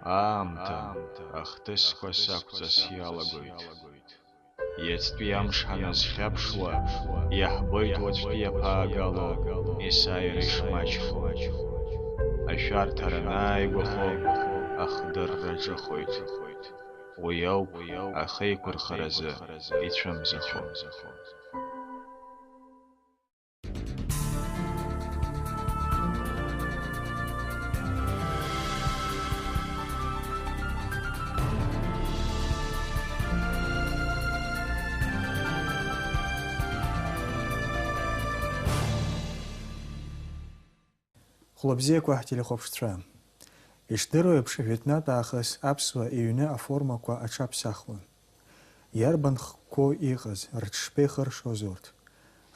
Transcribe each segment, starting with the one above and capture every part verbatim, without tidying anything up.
Аамҭа ахҭысқәа сақәҵас иалагоит. Иацтәи амш ҳаназхьаԥшуа, иаҳбоит уаҵәтәи аԥаагало есааира ишмаҷхо. Ашәарҭара анааигәахо, ахдырра ҿыхоит. Уи ауп ахеиқәырхаразы ицәымзахо. Хәлабзиақәа ҳтелехәаԥшцәа. Ишдыру еиԥш, жәытәнатә аахыс аԥсуа иҩны аформақәа аҽаԥсахуан. Иарбан хкқәоу иҟаз, рыҽшԥеихыршоз урҭ?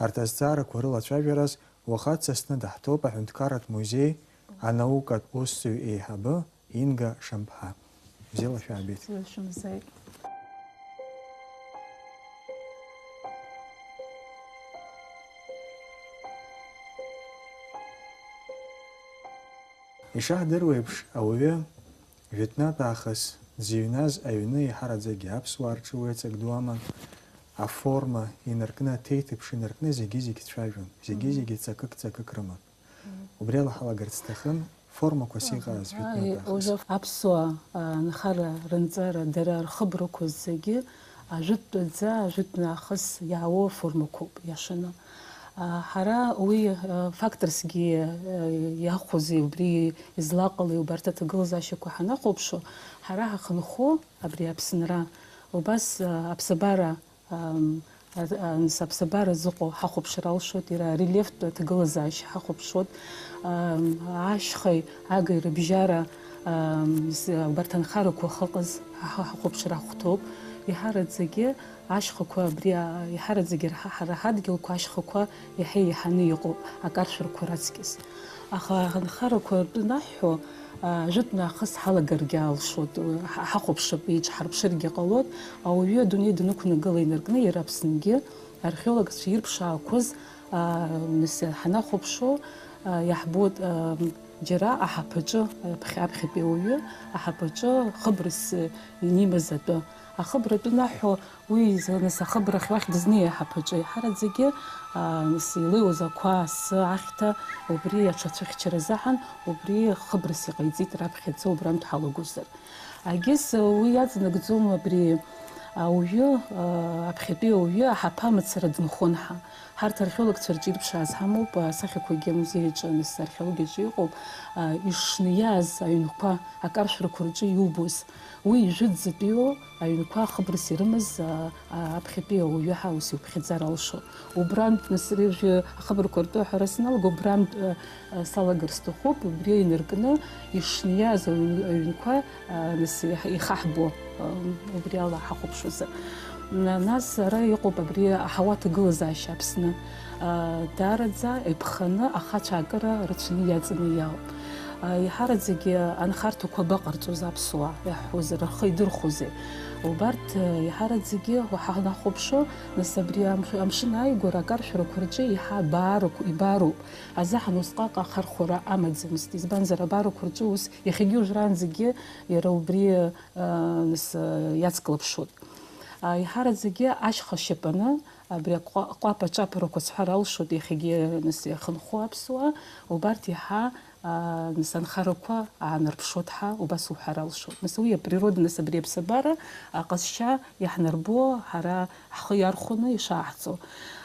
Арҭ азҵаарақәа рылацәажәараз уаха дсасны даҳҭоуп аҳәынҭқарратә музеи анаукатә усзуҩ еиҳабы Инга Шамԥҳа. Бзиала шәаабеит. Бзиа шәымзааит. Ишаҳдыруеиԥш, ауаҩы жәытәнатә аахыс дзыҩназ аҩны еиҳараӡакгьы аԥсуаа рҿы уи ацак ду аман. Аформа инаркны, аҭеиҭыԥш инаркны зегьы-зегь цәажәон, зегьы-зегьы ҵакык-ҵакык рыман. Убри ала ҳалагарц сҭахын, формақәас иҟаз жәытәнатә аахыс. Уже аԥсуаа, а, нхара рынҵара дара рхыбрақәа зегьы ажәытәтәаӡа, ажәытәнахыс иаауа формақәоуп иашаны. А, ҳара уи, а, факторсгьы, а, иахәозеи, убри излаҟалеи убарҭ аҭагылазаашьақәа ҳанахәаԥшуа, ҳара ҳахынҳәуа абри Аԥсынра, убас, а, аԥсабара, ам, а, а, нас аԥсабара зыҟоу ҳахәаԥшыр алшоит, иара арельефтә аҭагылазаашьа ҳахәаԥшуеит, ам, ашьхеи агеи рыбжьара, ам, с-, убарҭ анхарақәа ахьыҟаз ҳа-, ҳахәаԥшыр ахәҭоуп. Иҳараӡагьы ашьхақәа абри, а, иҳараӡагьы рҳа-, ҳара ҳадгьылқәа ашьхақәа иаҳа еиҳаны иҟоуп, акаршәрақәа раҵкьыс. Аха анхарақәа ртәы анаҳҳәо, а, жәытәнахыс ҳалагаргьы алшоит, ҳа-, ҳахәаԥшып, еиҿҳарԥшыргьы ҟалоит, ауаҩы адунеи данықәнагыла инаркны иара Аԥсынгьы археологцәа ирԥшаақәаз, а, нас ҳанахәаԥшуа, а, иаҳбоит, а, џьара аҳаԥаҿы, аԥхьа-, аԥхьатәи ауаҩы аҳаԥаҿы хыбрас инимаз атәы. Ахыбра атәы анаҳҳәо, уи, нас, ахыбрахь уахь дызнеи аҳаԥаҿы, еиҳараӡагьы, а, нас, илеиуаз ақәа, асы, ахьҭа, убри аҽацәыхьчара азыҳәан, убри хыбрас иҟаиҵеит раԥхьаӡа убрантә ҳалагозар. Егьыс, уи иаҵанакӡом абри ауаҩы, а, аԥхьатәи ауаҩы аҳаԥы амацара дынхон ҳәа. Ҳарҭ археологцәа рҿы ирԥшааз ҳамоуп, асахьақәагьы амузеи аҿы, нас, археологиаҿы иҟоуп, а, ишшны иааз аҩнқәа, акаршәрақәа рҿы иубоз. Уи ижәытәӡатәиу аҩнқәа ахыбрас ирымаз, а, а, аԥхьатәи ауаҩы ҳәа ус иуԥхьаӡар алшоит. Убрантә, нас, рыжәҩа ахыбрақәа ртәы аҳәара саналга, убрантә, а, а, салагар сҭахуп, убри инаркны ишшны иааз аҩн-, аҩнқәа, а, нас, иҳ-, ихаҳбо, а, убри ала ҳахәаԥшуазар. На-, нас ара иҟоуп абри аҳауа аҭагылазаашьа Аԥсны. А, даараӡа иԥханы ахацәа акыра рацәаны иаҵаны иаауп. А, еиҳараӡагьы анхарҭақәа абаҟарҵоз аԥсуаа, иаҳҳәозар, рхы идырхәозеи? Убарҭ, а, еиҳараӡагьы уаҳа ҳанахәаԥшуа, нас абри амш-, амшын ааигәара акаршәрақәа рҿы еиҳа абаарақәа, ибаароуп. Азыҳәан усҟак ахархәара амаӡамызт, избанзар, абаарақәа рҿы ус иахьагьы уажәраанӡагьы иара убри, а, нас, а, иацклаԥшуан. А, еиҳараӡагьы ашьха шьапаны, абри аҟәа-, аҟәаԥа-ҿаԥарақәа сҳәар алшоит, иахьагьы, нас, иахьынхо аԥсуаа, убарҭ иаҳа, а, нас, анхарақәа аанарԥшуеит ҳәа убас уҳәар алшоит. Нас, уи априрода, нас, абри аԥсабара аҟазшьа иаҳнарбо, ҳара ҳхы иархәаны ишааҳҵо.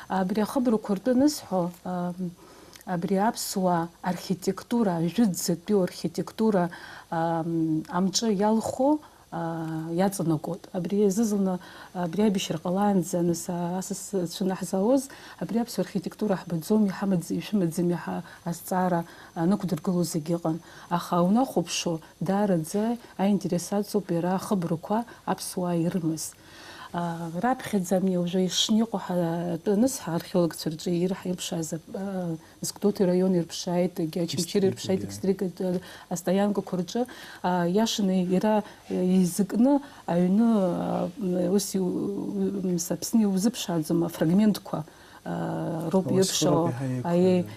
Абри ахыбрақәа ртәы анысҳәо, а, абри аԥсуа архитектура, ажәытәӡатәиу архитектура, а, амҿы иалху, а, иаҵанакуеит. Абри азыӡырҩны, абри аибашьра ҟалаанӡа, нас, а, асас цәынаҳзаауаз, абри аԥсуа архитектура ҳбаӡом, иҳамаӡ-, ишәымаӡами ҳәа азҵаара анықәдыргыло зегьы ыҟан. Аха унахәаԥшуа, даараӡа аинтерес аҵоуп иара ахыбрақәа аԥсуаа ирымаз. А, раԥхьаӡа ами, уажәы ишшны иҟоу ҳа-, атәы анысҳа, археологцәа рҿы ирҳ-, ирԥшааз ап-, а, Нас Гәдоуҭа араион ирԥшааит, егьи Очамчыра ирԥшааит, Дистрикт, егьи. Егьи, а, астоианкақәа рҿы, а, иашаны иара, а, еизакны аҩны, а, ус иу-, м, с-, Аԥсны иузыԥшааӡом, афрагментқәа, роуп иаԥшьоу,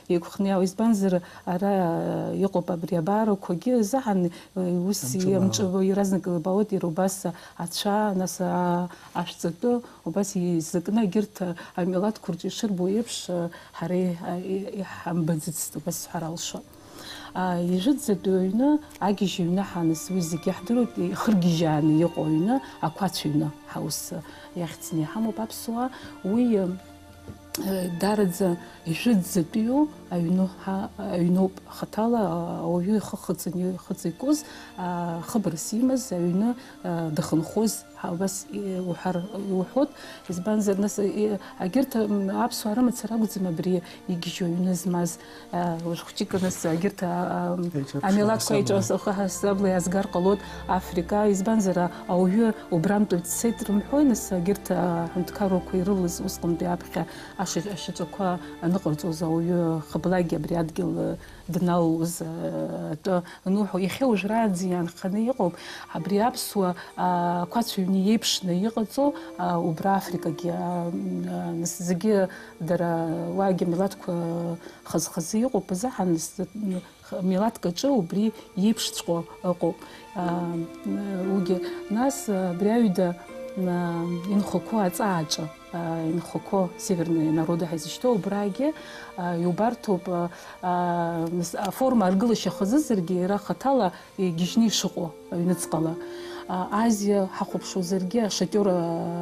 еиқәхны иаау, избанзар, ара иҟоуп абри абаарақәагьы заҳан, ус амҿы иаразнак илбаауеит, иара убас ацәа, нас ашәҵатәы, убас еизакны егьырҭ амилаҭқәа рҿы ишырбо еиԥш, ҳара иҳамбаӡацт, убас сҳәар алшоит. Ижәытәӡатәи аҩны, агьежь аҩны ҳаныс, уи зегьы иаҳдыруеит, ихыргьежьааны иҟоу аҩны, ақәацә ҩны ҳаус иахьӡны иҳамоуп аԥсуаа, уи даараӡа ижәытәӡатәиу аҩны ҳа-, аҩноуп, хаҭала ауаҩы ихы хыҵын-, ихыҵ икуз, хыбрас имаз аҩны дахынхоз, ҳа-, убас и-, уҳәар, иуҳәоит, избанзар, нас, и-, агьырҭ, м, аԥсуаа рымацара акәӡам абри игьежьу аҩны змаз, а, уажә хәҷык, нас, агьырҭ, а, а, амилаҭқәа еиҿкаау ҳасабла иаазгар ҟалоит Африка, избанзар, а-, ауаҩы убрантәи дцеит рымҳәои, нас, агьырҭ, а, аҳәынҭқаррақәа ирылаз усҟантәи аԥхьа ашьаҿ-, ашьаҿақәа аныҟарҵоз ауаҩы хыблагьы абри адгьыл, а, дналалоз, а, атәы ануҳәо, иахьа уажәраанӡа иаанханы иҟоуп. Абри аԥсуа, а, қәацә ҩны иеиԥшны иҟаҵоу, а, убра Африкагьы, а, м, а, нас зегьы дара уаагьы милаҭқәа хаз-хазы иҟоуп, азаҳан нас, м, х-, милаҭк аҿы убри иеиԥшҵәҟьоу ыҟоуп. А, м, уигьы, нас, а, абри аҩада, м, а, инхақәоу аҵааҿы, а, инхақәоу северные народы ҳәа изышьҭоу убрагьы, а, иубарҭоуп, а, а, нас аформа аргылашьа хазызаргьы, иара хаҭала игьежьны ишыҟоу аҩныҵҟала. А, Азиа ҳахәаԥшуазаргьы, ашатиор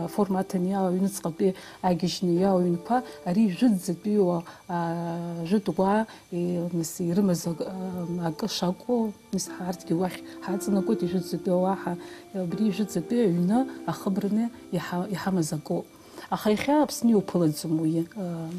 аформа аҭаны иаау аҩныҵҟатәи агьежьны иаау аҩнқәа, ари жәытәӡатәиу, а, жәытә уаа, и-, нас ирымаз ак-, а, акы шакәу, нас ҳарҭгьы уахь ҳаҵанакуеит, ижәытәӡатәи ауаа ҳа-, абри ижәытәӡатәи аҩны ахыбраны иҳа-, иҳамаз акоуп. Аха иахьа Аԥсны иуԥылаӡом уи, а,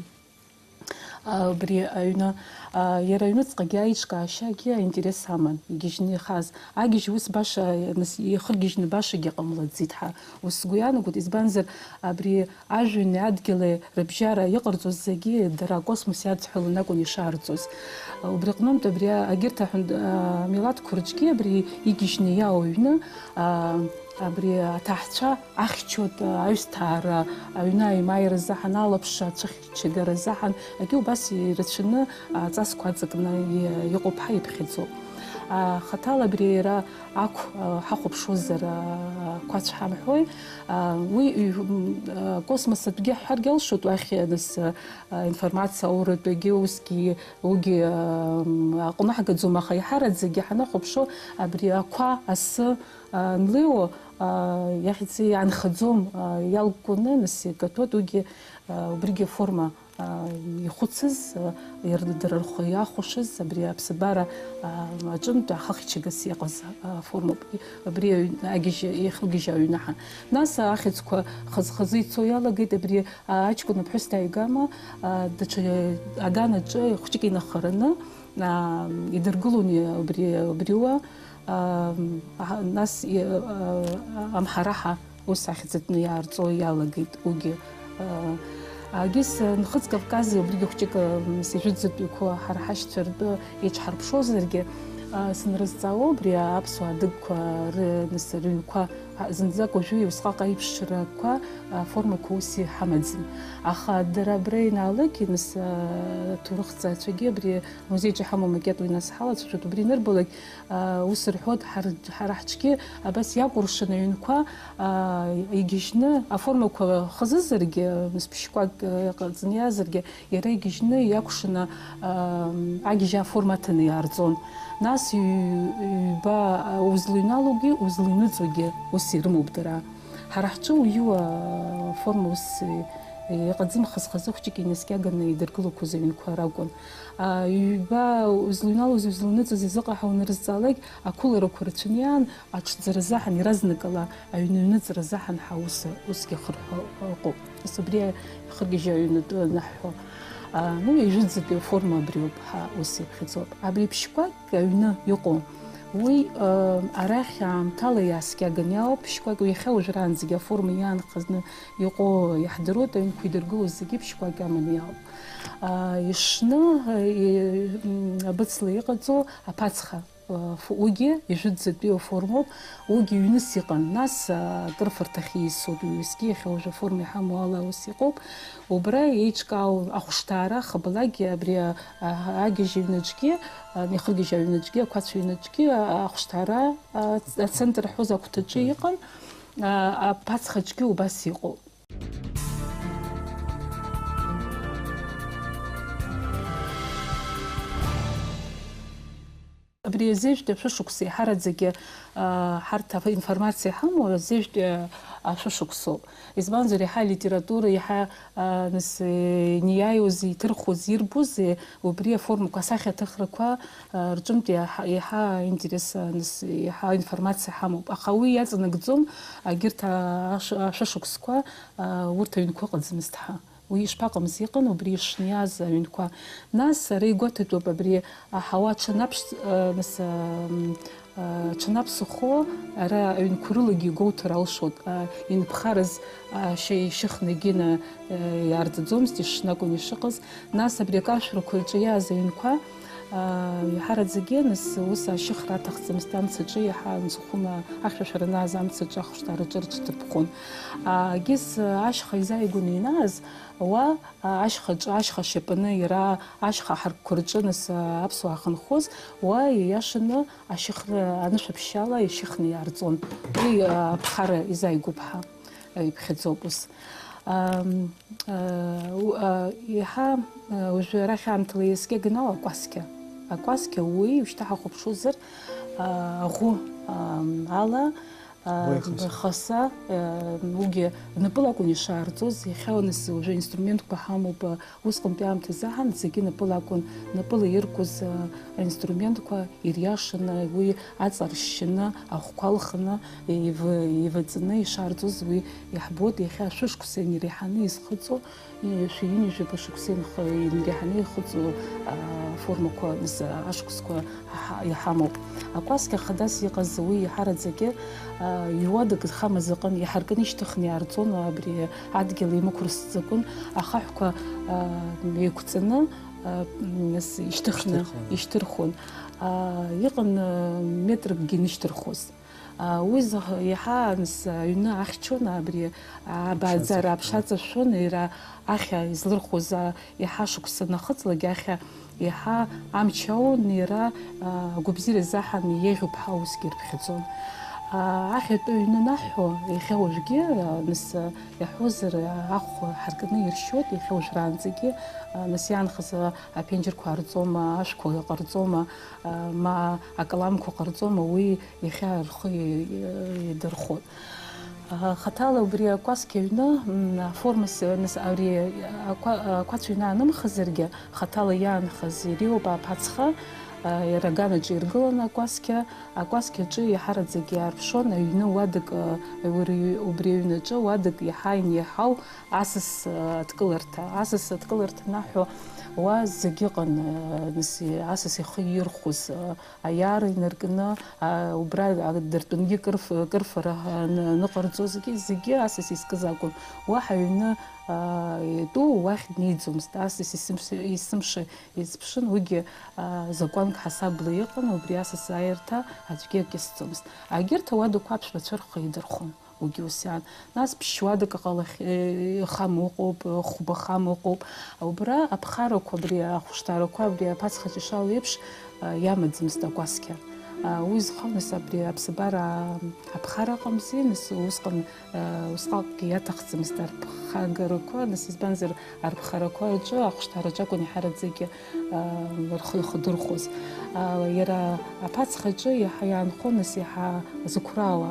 Абри аҩны, а, иара аҩныҵҟагьы аиҿкаашьагьы аинтерес аман, игьежьны ихаз. Агьежь ус баша, нас, ихыргьежьны башагьы ҟамлаӡеит ҳәа ус сгәы иаанагоит, избанзар, абри ажәҩани адгьыли рыбжьара иҟарҵоз зегьы дара акосмос иадҳәаланы акәын ишаарҵоз. Убри аҟнынтә абри агьырҭ аҳәын-, а, милаҭқәа рҿгьы абри игьежьны иаау аҩны, а, Абри аҭаҳцәа ахьчоит, аҩсҭаара, аҩны аимааира азыҳәан, алаԥш ацәыхьчагара азыҳәан, егьи убас ирацәаны аҵасқәа аҵакны и-, иҟоуп ҳәа иԥхьаӡоуп. А, хаҭала абри иара ақә, а, ҳахәаԥшуазар, а, ақәацә ҳамҳәои, а, уи, м, а, космос атәгьы ҳҳәаргьы алшоит, уахь, нас, а, информациа ауратәгьы усгьы, уигьы, а, м, аҟны ҳгаӡом, аха иҳараӡагьы ҳанахәаԥшуа, абри ақәа асы, Анлеиуа, иахьӡ иаанхаӡом, иалкәкәаны, нас, икаҭәоит, уигьы, убригьы аформа ихәыцыз, иара дара рхы иахәашаз, абри аԥсабара аҿынтә ахыхьчагас иҟаз аформоуп. Абри аҩ-, агьежь, иахьылгьежьу аҩнаҳа. Нас ахьӡқәа хаз-хазы ицо иалагеит, абри аҷкәын аԥҳәыс дааигама, даҽа аганаҿы хәҷык инахараны, идыргылон убри, убриуа, Ам, аҳа, нас, и-, а, амҳараҳа ус ахьӡатәны иаарҵо иалагеит уигьы. А, агьыс, а, Нхыҵ Кавкази убригьы хәҷык, ам, сижәытәӡатәиқәа ҳара ҳашьцәа ртәы еиҿҳарԥшозаргьы, а, санрызҵаауа, убри аԥсуа адыгқәа ры-, нас рыҩқәа, а, зынӡак уажәы усҟак аиԥшрақәа, аформақәа ус иҳамаӡам. Аха дара абра ианаалак, нас, а, аҭоурыхҭҵаацәагьы абри амузеиҿы иҳамоу амакет уи нас ҳалацәажәоит, убри анырбалак, Ус рҳәоит, ҳар-, ҳара ҳҿгьы абас иакәыршан аҩнқәа, аа, игьежьны, аформақәа хазызаргьы, нас ԥшьқәак, э, ҟаҵаны иаазаргьы, иара игьежьны иакәшаны, аа, агьежь аформа аҭаны иаарҵон. Нас ҩ-, ҩба, а, узлыҩналогьы, узлыҩныҵуагьы ус ирымоуп дара. Ҳара ҳҿы уаҩы аформа ус, э, иҟаӡам, хаз-хазы хәҷык инаскьаганы идыргылақәоз аҩнқәа ракәын. А, ҩба узлыҩналоз, узлыҩныҵыз изыҟаҳау анырзҵаалак, ақәыларақәа рацәаны иаан, аҽӡара азаҳан, иаразнакала аҩны аҩныҵра азаҳан ҳәа ус, усгьы ахырҳәо ыҟоуп. Нас убри ахыргьежьы аҩнатәы анаҳҳәо, а, ну, ижәытәӡатәи аформа абриоуп ҳәа ус иԥхьаӡоуп. Абри ԥшьқәак аҩны иҟоу, уи, а, арахь аамҭала иааскьаганы иаауп, ԥшьқәак иахьа уажәраанӡагьы аформа иаанхазны иҟоу иаҳдыруеит, аҩнқәа идыргылоз зегьы ԥшьқәак аманы иаауп. А, ишны, а, и-, м, абыцла иҟаҵоу аԥацха, Уигьы ижәытәӡатәи аформоуп, уигьы ҩныс иҟан, нас, а, акрыфарҭахь ииасуеит, уи усгьы иахьа уажәы аформа иҳамоу ала ус иҟоуп. Убра еиҿкаау ахәшҭаара хабалакгьы абри, а, а, агьежь аҩнаҿгьы, а, ихыргьежь аҩнаҿгьы, ақәацә аҩнаҿгьы, а, ахәшҭаара, а, ацентр ҳҳәоз агәҭаҿы иҟан, а, аԥацхаҿгьы убас иҟоуп. Абри азежәтәи ашәышықәса еиҳараӡагьы, а, ҳарҭ аф-, информациа иҳамоу азежәтәи ашәышықәсоуп. Избанзар, еиҳа алитература, еиҳа, а, нас, э, иниааиуаз, иҭырхуаз, ирбоз, э, убри аформақәа, асахьаҭыхрақәа, а, рҿынтә еиҳа, еиҳа интерес, а, нас, еиҳа информациа ҳамоуп. Аха уи иаҵанакӡом, агьырҭ, а, аш-, ашәышықәсқәа, а, урҭ аҩнқәа ыҟаӡамызт ҳәа. Уи ишԥаҟамыз, иҟан убри ишниаз аҩнқәа. Нас ара игәаҭатәуп абри аҳауа аҽанаԥш-, а, нас, а, м, а, аҽанаԥсахо ара аҩнқәа рылагьы игәоуҭар алшоит. А, инԥхараз, а, шьа-, ишьыхны егьина, а, иаарҵаӡомызт, ишшнакәын ишыҟаз. Нас абри акаршәрақәа рҿы иааз аҩнқәа, а, иаҳараӡагьы, нас, ус ашьыхра аҭахӡамызт, амцаҿы иаҳа анцәахәы ахьшәашәара анааз амцаҿы ахәшҭаараҿы рыҽдырԥхон. А, егьыс, а, ашьха изааигәаны инааз, уа, а, ашьхаҿы, ашьха шьапаны иара, ашьха аҳаркқәа рҿы, нас, а, аԥсуаа ахьынхоз, уа ииашаны ашьыхра анышә аԥшьала ишьыхны иаарҵон. Уи, а, аԥхара изааигәоуп ҳәа, а, иԥхьаӡоуп ус. Ам, а, у-, а, иаҳа, а, уажәы арахь аамҭала иаскьаган ала акәасқьа. Акәасқьа уи, ушьҭа ҳахәаԥшуазар, а, аӷәы, ам, ала, а, Уа ихаса. Ихаса, а, уигьы напыла акәын ишаарҵоз, иахьа нас уажәы инструментқәа ҳамоуп, а, усҟантәи аамҭазы аҳан зегьы напыла акәын, напыла иркуаз, а, аинструментқәа ириашаны, уи аҵа ршьшьаны, ахәқәа алхны, ив-, иваҵаны ишаарҵоз уи иаҳбоит, иахьа шәышықәса инареиҳаны изхыҵуа, шәи ҩынҩажәаба шықәса инх-, инареиҳаны ихыҵуа, а, формақәа, нас, ашықәсқәа ҳа-, иҳамоуп. Акәасқьа хадас иҟаз уи иаҳараӡагьы, а, иуадак зхамыз ыҟан, иҳаркны ишьҭыхны иаарҵон, абри адгьыл имықәрсӡакәын, ахаҳәқәа, а, еиқәҵаны, а, нас ишьҭыхны Ишьҭырхуан. ишьҭырхуан. А, иҟан, а, метракгьы инышьҭырхуаз. А, уи зых-, иаҳа, нас, аҩны ахьчон, абри, а, абааӡара Аԥшаҵа. аԥшаҵа шәон, иара ахьа излырхуаз, а, иаҳа шықәса нахыҵлак, ахьа иаҳа амч аун, иара, а, агәабзиара изаҳан иеиӷьуп ҳәа усгьы ирԥхьаӡон. А, ахьатәы аҩны наҳҳәо, иахьа уажәгьы, а, нас, а, иаҳәозар, а, ахә ҳаркны иршьоит, иахьа уажәраанӡагьы, а, нас иаанхаз, а, аԥенџьырқәа аарҵома, ашәқәа ҟарҵома, а, ма акаламқәа ҟарҵома, уи иахьа рхы и-, и-, идырхәоит. А, хаҭала убри акәасқьа аҩны, м, аформа с-, нас, абри акәа-, ақәацә ҩны аанымхазаргьы, хаҭала иаанхаз ириоуп аԥацха, а, иара аганаҿы иргыланы акәасқьа, акәасқьа аҿы иаҳараӡак иаарԥшуан аҩны уадак, а, убри, убри аҩнаҿы уадак иаҳа инеиҳау асас, а, адкыларҭа. Асас адкыларҭа анаҳәо уа зегь ыҟан, а, нас, асас ихы ирхәыз, а, аиаара инаркны, а, убра, а, дыртәынгьы кырф-, кырфара, а, ны-, ныҟарҵозгьы, зегьы асас изкыз акәын. Уаҳа аҩны, а, итәу уахь днеиӡомызт, асас есымш-, есымша изԥшын, уигьы, а, закәанк ҳасабла иҟан, убри асас аирҭа аӡәгьы акы исҵомызт. Агьырҭ ауадақәа аԥшәмацәа рхы идырхон. Уигьы ус иаан. Нас ԥшьуадак аҟалахь, э, хам ыҟоуп, э, хәба хам ыҟоуп. Убра аԥхарақәа, абри ахәышҭаарақәа, абри аԥацхаҿ ишалеиԥш, э, иамаӡамызт акәасқьа. Э, уи зхааныс абри аԥсабара аԥхара ыҟамзи, нас усҟан, э, усҟакгьы иаҭахӡамызт арԥхагарақәа, нас избанзар, арԥхарақәа рҿы ахәышҭаараҿы акәын иҳараӡакгьы, аа, рхы ихадырхәоз. Аа, иара аԥацхаҿы иаҳа иаанхон, нас иаҳа зықәраауа,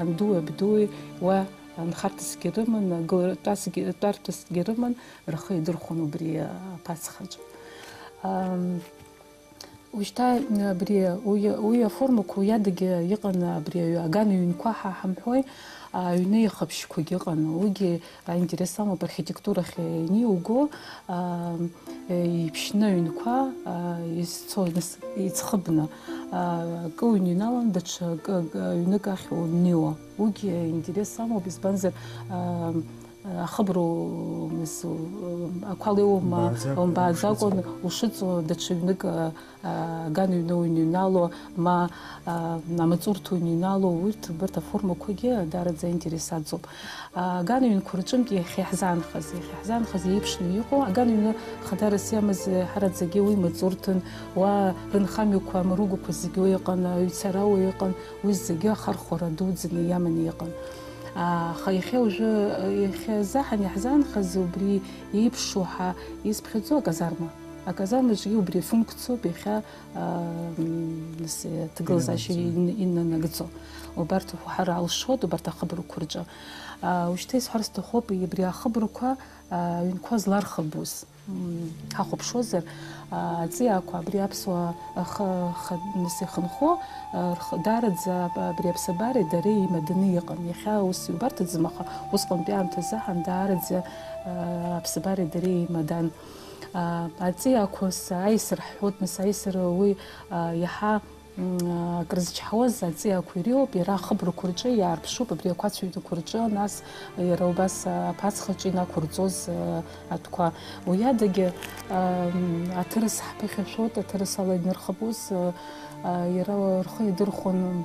андуи абдуи уа нхарҭасгьы рыман, гылтәасгьы, тәарҭасгьы рыман, рхы идырхәон убри аԥацхаҿы. Ам, Ушьҭа абри, уи, уи аформақәа уи адагьы иҟан абри аҩ-, аган ҩнқәа ҳа ҳамҳәои, аҩны ихыԥшьқәагьы ыҟан. Уигьы аинтерес амоуп, архитектурахь иниуго, а, иԥшьны аҩнқәа, а, изцо, нас, иӡхыбны, а, акы уҩныҩналан, даҽа акы, акы, ҩнык ахь унеиуа. Уигьы аинтерес амоуп, избанзар, а, Ахыброу, мис, ақәа леиуоума, Умбааӡакәа. Умбааӡакәа ушыҵуа. Ушыҵуа даҽа ҩнык, а, а, аганҩны уныҩнало, ма, а, амаҵурҭа уныҩнало, урҭ, убарҭ аформақәагьы даараӡа аинтерес аҵоуп. А, аганҩнқәа рҿынтә иахьа иаҳзаанхаз, иахьа иаҳзаанхаз еиԥшны иҟоу, аганҩны хадарас иамаз ҳараӡагьы уи маҵурҭан, уа рынхамҩақәа, амаругақәа зегьы уа иҟан, аҩцарауа иҟан, уи зегьы ахархәара дуӡӡаны иаманы иҟан. Аха иахьа уажәы, иахьа заҳан иаҳзаанхаз убри еиԥшу ҳәа изԥхьаӡо аказарма. Аказармаҿгьы убри афункциоуп иахьа, а, м, нас, ҭагылазаашьа Инанагӡо. ин-, инанагӡо. Убарҭ уҳәар алшоит, убарҭ ахыбрақәа рҿы. А, ушьҭа исҳәар сҭахуп, абри ахыбрақәа, а, аҩнқәа злархыбуз. М, ҳахәаԥшуазар, а, аҵиаақәа абри аԥсуаа ахы-, ха-, нас ихынҳәуа, а, рх-, даараӡа аб-, абри аԥсабареи дареи еимаданы иҟан. Иахьа ус иубарҭаӡам, аха усҟантәи аамҭазы аҳан даараӡа, а, аԥсабареи дареи еимадан. А, аҵиаақәа ас аисыр ҳҳәоит, нас аисыр уи, а, иаҳа М, акрызчҳауаз аҵиаақәа иреиуоуп, иара ахыбрақәа рҿы иаарԥшуп, абри ақәацә ҩнқәа рҿы, нас иара убас аԥацхаҿы инақәырҵоз, а, атәқәа. Уи адагьы, ам, аҭырас ҳԥыхьашәоит, аҭырас ала инырхыԥоз, а, а, иара рхы иадырхәон,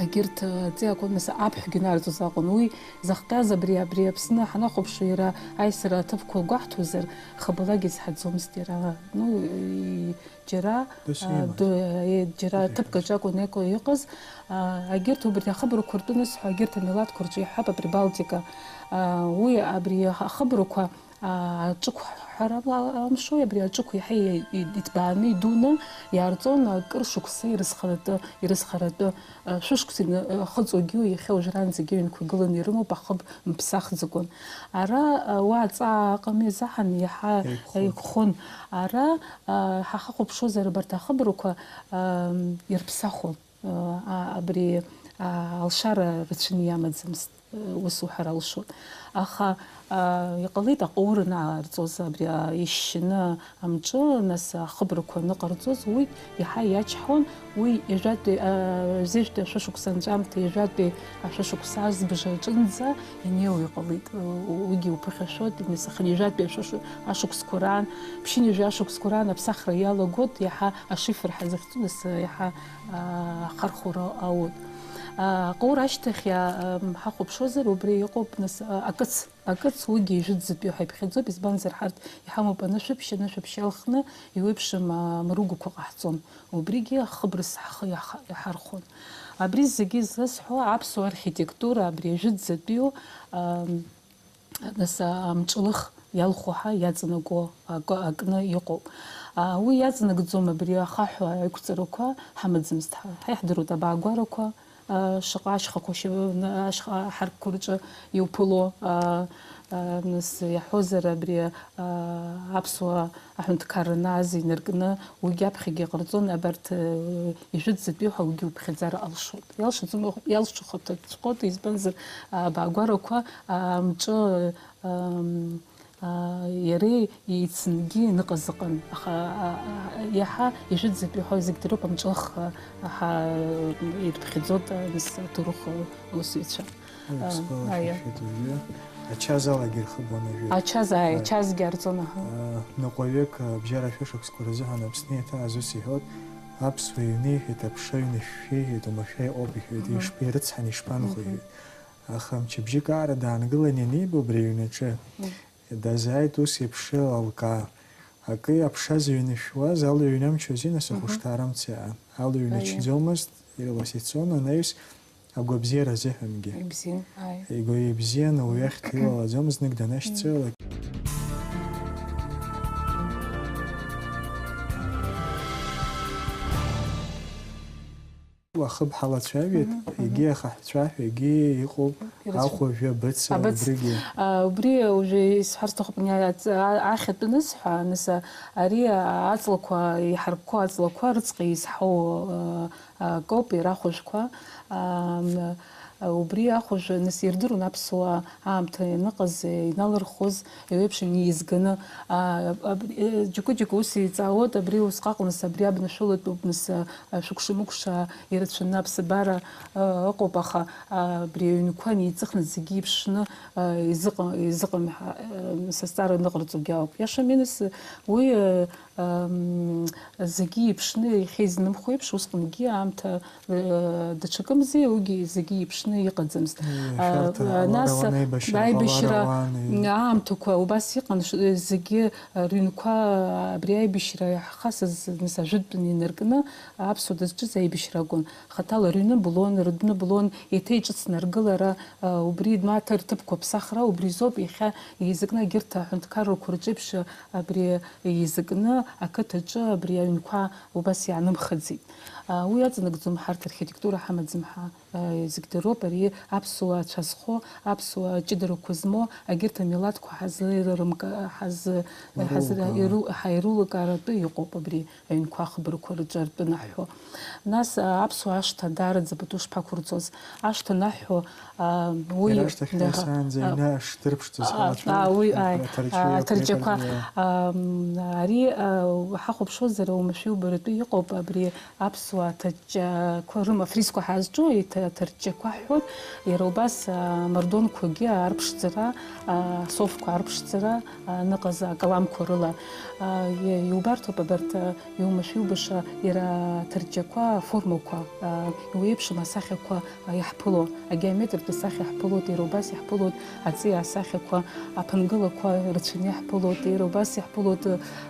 егьырҭ, а, аҵиаақәа, нас аԥҳәгьы инарҵоз акәын. Уи захҟьаз абри, абри Аԥсны ҳанахәаԥшуа, иара аисра аҭыԥқәа гәаҳҭозар, хабалагьы изҳаӡомызт иара. Ну, и-, Џьара, Досу а, имаз. ду-, е, џьара Досу ҭыԥк аҿы акәын еиқәа иҟаз, а, агьырҭ убри ахыбрақәа ртәы анысҳәа, агьырҭ амилаҭқәа рҿы иҳәап Априбалтика. А, уи абри ахыбрақәа, а, аҿықә ҳәара ала амшои, абри аҿықә иаҳа и-, и-, иҭбааны идуны иаарҵон, акыр шықәса ирызхаратәы, ирызхаратәы, а, шәышықәса ины-, ахыҵуагьы иахьа уажәраанӡагьы аҩнқәа гыланы ирымоуп, ахыб мԥсахӡакәан. Ара, а, уа аҵаа ыҟами азыҳәан иаҳа Еиқәхон. еиқәхон. Ара, а, ҳахьахәаԥшуазар, абарҭ ахыбрақәа, ам, ирԥсахуан. А, а, абри, а, алшара рацәаны иамаӡамызт, а, ус уҳәар алшоит. Аха, а, иҟалеит аҟаур анаарҵоз, абри, а, ишьшьаны амҿы, нас ахыбрақәа аныҟарҵоз, уи иаҳа иачҳауан, уи ҩажәатәи, а, ҩажәижәтәи ашәышықәса анҵәамҭа, ҩажәатәи ашәышықәса азбжа аҿынӡа инеиуа иҟалеит. Уигьы уԥыхьашәоит, инасыхын ҩажәатәи ашәышықәсқәа раан, ԥшьынҩажәи ашықәсқәа раан аԥсахра иалагоит, иаҳа ашифр ҳазыхьӡу, нас, иаҳа, а, ахархәара аут. А, аҟаур ашьҭахь иа-, ам, ҳахәаԥшуазар, убри иҟоуп, нас, а, акыц, акыц уигьы ижәытәӡатәи ҳәа иԥхьаӡоуп, избанзар, ҳарҭ иҳамоуп анышәаԥшь, анышәаԥшь иалхны, иуеиԥшым, а, амаругақәа ҟаҳҵон. Убригьы ахыбрас ҳхы иаҳ-, иаҳархәон. Абри зегьы зласҳәо аԥсуа архитектура, абри ажәытәӡатәиу, ам, нас, амҿылых иалху ҳәа иаҵанакуа акы, акны иҟоуп. А, уи иаҵанакӡом абри ахаҳә аиқәҵарақәа ҳамаӡамызт ҳәа. Ҳа иаҳдыруеит абаагәарақәа, а, шаҟа ашьхақәа шьа-, ашьха аҳаркқәа рҿы иуԥыло, а, а, нас иаҳәозар абри, а, аԥсуа аҳәынҭқарра анааз инаркны, уигьы аԥхьагьы иҟарҵон, абарҭ, э, ижәытәӡатәи ҳәа уигьы уԥхьаӡар алшоит. Иалшаӡом, иалшо хәҭацәҟьоит, избанзар, абаагәарақәа, а, амҿы, ам, а, иареи еицынгьы иныҟаз ыҟан. Аха, а, а, иаҳа ижәытәӡатәи ҳәа зегь дыруп, амҿылых, а, ҳа-, ирыԥхьаӡоит, а, нас аҭоурых, а, усзуҩцәа. Ус А, сгәалашәахьеит аиа. Уажәы. Ачазалагьы ирхыбуан ажәытә. Ачаз, ааи, Ааи. Ачазгьы арҵон, аҳа. А, ныҟәаҩык, а, абжьара шәышықәсқәа рзыҳәан Аԥсны иаҭааз ус иҳәоит, аԥсуа иҩны, иҳәеит, аԥша ҩны шәшәы, иҳәеит, оумашәа иҟоуп, иҳәеит, Мгм. ишԥеирыцҳан, ишԥанхо, Мгм. иҳәеит. Аха мчыбжьык аара даангылан ианиба убри аҩнаҿы, Мгм. дазааит ус еиԥш алкаа. Акы иаԥшаз ҩны шәуаз, алҩа иҩнамчузеи, нас, Мгм. ахәышҭаара мцеиаан. Алҩа Аиа. иҩначӡомызт, ирласицон анаҩс, агәабзиара азыҳәангьы. Ибзиан, ааи. Игәы ибзиан, уи ахьҭа илалаӡом, знык данашьцылалак. Ахыб ҳалацәажәеит, Мгм, мгм. егьи ахаҳәцәа ҳәа, егьи иҟоуп, Ирацәа-, ахәажәа, абыца, абыц-, убригьы. А, убри уажәы исҳәар сҭахуп, ани аҵ-, а-, ахьатә анысҳәа, нас, а, ари, а, аҵлақәа, иҳаркқәо аҵлақәа рыцҟа изҳау, а, акоуп, иара ахәажәқәа, ам, Убри ахәажәы, нас, ирдыруан аԥсуаа аамҭа ианыҟаз, иналырхуаз, еиуеиԥшын иеизганы. А, аб-, э, џьоукы-џьоукы ус еиҵаауеит, абри усҟак, нас, абри абнашәылатәуп, нас, а, шәыкәша-мыкәша ирацәаны аԥсабара, а, ыҟоуп, аха, а, абри аҩнқәа неиҵыхны зегьы иԥшны, а, изыҟа-, изыҟам-, а, нас, азҵаара ныҟарҵогьы ауп. Иашами, нас, уи, а, ам, зегьы иԥшны иахьа изнымхо еиԥш, усҟангьы аамҭа, э, даҽакымзи, уигьы зегьы иԥшны иҟаӡамызт. Э, А, шәарҭ, а, нас аларауан аибашьра, аибашьра аларауан, э. аамҭақәа убас иҟан, ш-, э, зегьы, э, рыҩнқәа абри аибашьра иаҳхасыз, нас, ажәытәтәаны инаркны аԥсуа дызҿыз аибашьра акәын. Хаҭала рыҩны блон, рыдәны блон, еиҭа иҿыцны аргылара, э, убри маҭа рҭыԥқәа ԥсахра, убри азоуп иахьа еизакны егьырҭ аҳәынҭқаррақәа рҿеиԥш, абри еизакны ақыҭаҿы абри аҩнқәа убас иаанымхаӡеит. А, уи аҵанакӡом ҳарҭ архитектура ҳамаӡам ҳәа, а, зегь дыруп, ари аԥсуа ацәа зхо, аԥсуа ҷыдарақәа змоу, егьырҭ амилаҭқәа ҳазлеилырымка-, ҳаз-, ҳаз-, Ирулкаара. иру-, ҳаирулакааратәы иҟоуп абри аҩнқәа ахыбрақәа рҿы артәы наҳәо. Нас, а, аԥсуа ашҭа даараӡа пату шԥақәырҵоз? Ашҭа наҳәо, а, уи Иара ашьҭахь иаха-, ҳаисаанӡа а, аҩны ашдырԥшӡа а, зҳалацәажәо а, уи, ааи, аҭарчы а, аҭарчақәа, иақәиргыло. А, м, ари, а, ҳахәаԥшуазар, оумашәа иубаратәы иҟоуп абри аԥсуа аҭарчақәа рыма-, афризқәа ҳазҿу, еиҭа аҭарчақәа ҳҳәоит, иара убас, а, амардонқәагьы арԥшӡара, а, асофқәа арԥшӡара, а, ныҟаз акаламқәа рыла. А, и-, иубарҭоуп абарҭ, а, иумашәа-иубаша иара аҭарчақәа аформақәа, а, иуеиԥшым асахьақәа, а, иаҳԥыло, агеометртә асахьа иаҳԥылоит, иара убас иаҳԥылоит аҵиаа асахьақәа, аԥынгылақәа рацәаны иаҳԥылоит, иара убас иаҳԥылоит,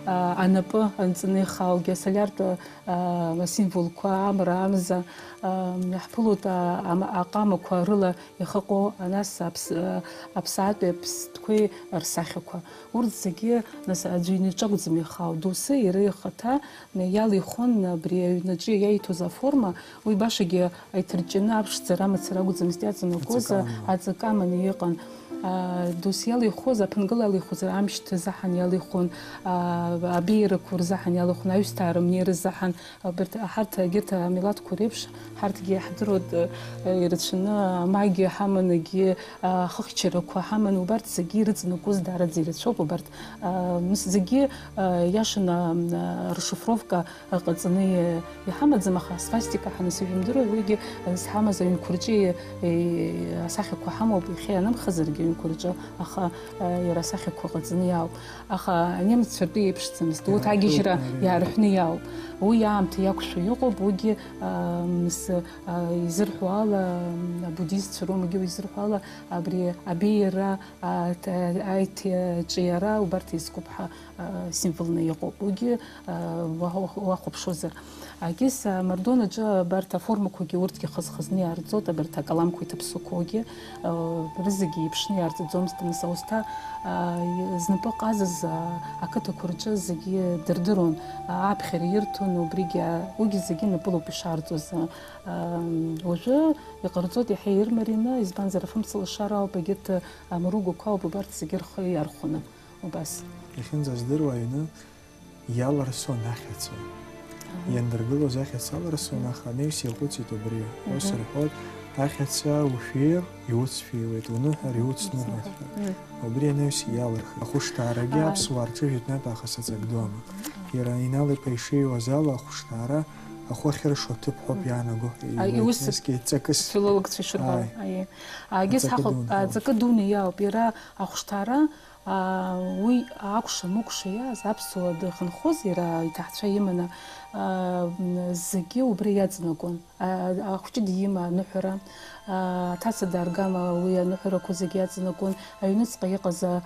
а, анапы анҵаны ихааугьы, асолиартә, а, асимволқәа, амра, амза, а, иаҳԥылоит, а, ам-, аҟамақәа рыла иахьыҟоу, а, нас аԥс-, а, аԥсаатәи аԥстәқәеи рсахьақәа. Урҭ зегьы, нас, аӡәы инаҿ акәӡам ихаау, доусы иара ихаҭа иалихуан абри аҩнаҿы иаиҭоз аформа, уи башагьы аиҭарҷҷаны аԥшӡара мацара акәӡамызт иаҵанакуаз, Аҵакы аманы. Аҵакы аманы иҟан. А, досу иалихуаз, аԥынгыла иалихуаз, амшьҭа азыҳәан иалихуан, а, абеиарақәа рзыҳәан иалихуан, аҩсҭаа рымнеира азыҳәан, Абарҭ, ҳарҭ, егьырҭ амилаҭқәа реиԥш, ҳарҭгьы иаҳдыруеит, э, ирацәаны, амагиа ҳаман, егьи, а, ахыхьчарақәа ҳаман, убарҭ зегьы ирыҵанакуаз даараӡа ирацәоуп, убарҭ, а, мс-, зегьы, а, иашаны, а, расшифровка ҟаҵаны и-, иҳамаӡам, аха асвастика ҳәа нас ижәымдыруеи, уигьы, а, зҳамаз аҩнқәа рҿы, э, асахьақәа ҳамоуп, иахьа ианымхазаргьы аҩнқәа рҿы, аха, а, иара асахьақәа ҟаҵаны иаауп. Аха анемеццәа ртәы еиԥшӡамызт. Урҭ Иаарҳәны агьежьра иоуп, иаарҳәны иаауп. Уи аамҭа иақәшәо иҟоуп, уигьы, ам, с-, а, изырҳәо ала, ам, абуддистцәа роумагьы уи изырҳәо ала, абри абеиара, а, т-, аиҭаҿиара убарҭ еизкуп ҳәа, а, символны иҟоуп. Уигьы, а, уа-, уахәаԥшуазар. Агьыс, а, Мардон аҿы абарҭ аформақәагьы урҭгьы хаз-хазны иаарҵоит, абарҭ акаламқәа иҭаԥсақәоугьы, а, рызегьы еиԥшны иаарҵаӡомызт, нас аусҭа, а, знапы ҟазаз, а, ақыҭақәа рҿы зегьы дырдыруан, а, аԥхьара ирҭон, убригьы, а, уигьы зегьы напылоуп ишаарҵоз, а, а, уажәы иҟарҵоит иаҳа ирмарины, избанзар, афымца лашара ауп, егьырҭ, а, амаругақәа ауп, убарҭ зегьы рхы иархәаны, убас. Иахьынӡаздыруа аҩны, Иалырсон ахьаца. Аҳа. Иандыргылоз ахьаца алырсон, аха анаҩс иаҟәыҵит убри. Ус Мгм. рҳәоит, ахьаца ушәир, иуцфиуеит, уныҳәар, иуцныҳәар ҳәа. Мгм. Убри анаҩс иалырхит. Ахәышҭаарагьы Ааи. аԥсуаа рҿы жәытәнатә аахыс аҵак ду амоуп. Иара Инал-иԥа ишиҩуаз ала, ахәышҭаара ахәы ахьыршо аҭыԥ ҳәоуп Мгм. иаанаго ҳәа Аи, иуеит, иус насгьы ҵакыс. Филологцәа ишырҳәо, Ааи. аиеи. Агьыс Аҵакы ҳахәап, дуны. аҵакы дуны иаауп. Иара ахәышҭаара Аа, уи акәша-мыкәша иааз аԥсуа дыхынҳәыз, иара иҭаацәа иманы, аа, зегьы убри иаҵанакуан. Аа, ахәҷы диима аныҳәара, аа, аҭаца дааргама уи аныҳәарақәа зегьы иаҵанакуан. Аҩныҵҟа иҟаз, аа,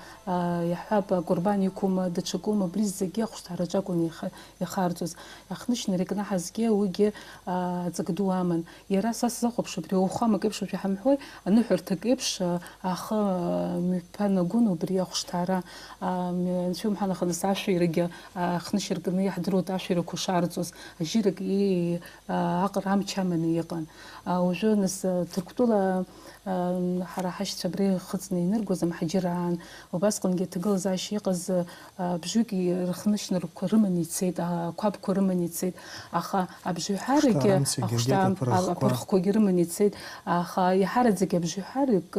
иаҳҳәап, акәырбан иқәума, даҽакума, абри зегьы ахәышҭаараҿы акәын иаха-, иахарҵоз. Иахнышьны икнаҳазгьы уигьы, аа, ҵак ду аман. Иара са сзахәаԥшуа, абри ауахәамак еиԥш уажәы ҳамҳәои, аныҳәарҭак еиԥш, а, ахы, а, мҩаԥанагон убри ахәышҭаара, а, мҩа-, анцәа иумҳәан, аха нас ашәирагьы, а, хнышьаркны иаҳдыруеит ашәирақәа шаарҵо. Ус, ажьырак и-, а, аҟара амч аманы иҟан. А, уажәы, нас, а, Ҭырқәтәыла, а, м, ҳара ҳашьцәа абра ихыҵны иныргоз амҳаџьыр аан, убасҟангьы аҭагылазаашьа иҟаз, а, абжаҩык и-, рыхнышьнарқәа рыманы ицеит, а, ақәабқәа рыманы ицеит, аха абжаҩҳарагьы, ахәшҭаара амцагьы ахәшҭаа-, агеит аԥырӷқәа. Аԥырӷқәагьы рыманы ицеит, аха иаҳараӡак абжаҩҳарак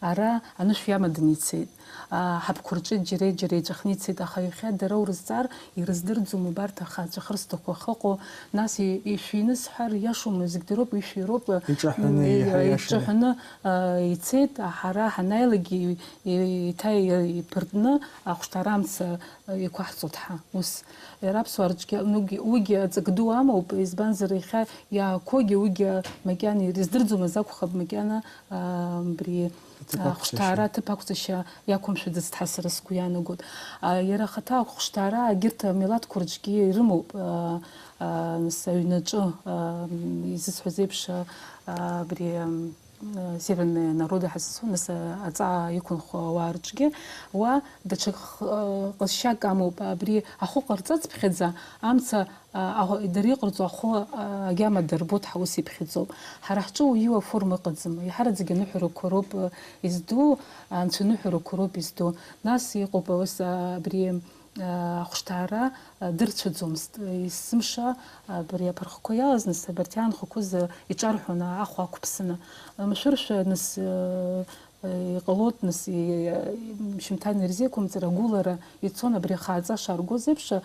ара анышә иамаданы ицеит. Аа, ҳабқәа рҿы џьара-џьара иҵәахны ицеит, аха иахьа дара урызҵаар, ирыздырӡом убарҭ ахаҵәа хырсҭақәа ахьыҟоу, нас и-, ишәины сҳәар иашоума, зегь дыроуп, ишәироуп, Иҿаҳәаны, м, еиҳа и-, иашаны. Иҿаҳәаны, аа, ицеит, ҳара ҳанааилакгьы и-, и-, еиҭа и-, иԥыртны ахәшҭаара амца, а, иқәаҳҵоит ҳа, ус. Иара аԥсуаа рҿгьы, ну, уигьы, уигьы аҵак ду амоуп, избанзар, иахьа иаақәоугьы уигьы макьана ир-, издырӡомызт акәхап, макьана, аа, абри Аҭыԥ ақәҵашьа. Ахәшҭаара аҭыԥ ақәҵашьа иақәымшәаӡацт ҳәа сара сгәы иаанагоит. А, иара ахаҭа ахәшҭаара егьырҭ амилаҭқәа рҿгьы ирымоуп, а, а, нас аҩнаҿы, а, м, изысҳәаз еиԥш, а, а, абри, м, а, северные народы ҳәа зысҳәо, нас, а, аҵаа иқәынхо ауаа рҿгьы, уа даҽа х-, а, ҟазшьак амоуп, абри ахәы ҟарҵацыԥхьаӡа амца А, аҳ-, дара иҟарҵо ахәы, а, агьама дырбоит, ҳа ус иԥхьаӡоуп. Ҳара ҳҿы уаҩы аформа ыҟаӡам. Еиҳараӡак аныҳәарақәа роуп, а, изду, анцәа аныҳәарақәа роуп изду. Нас иҟоуп ус, а, абри, а, ахәшҭаара, а, дырцәаӡомызт. Есымша, а, абри аԥырхқәа иалаз, нас абарҭ иаанхақәоз, а, иҿарҳәон, а, ахәа ақәԥсаны. Машәыршәа, нас, а, Иҟалоит, нас, и-, и-, шьымҭан ирзеиқәымҵар, агәылара ицон, абри ахааҵа шаргоз еиԥш, а,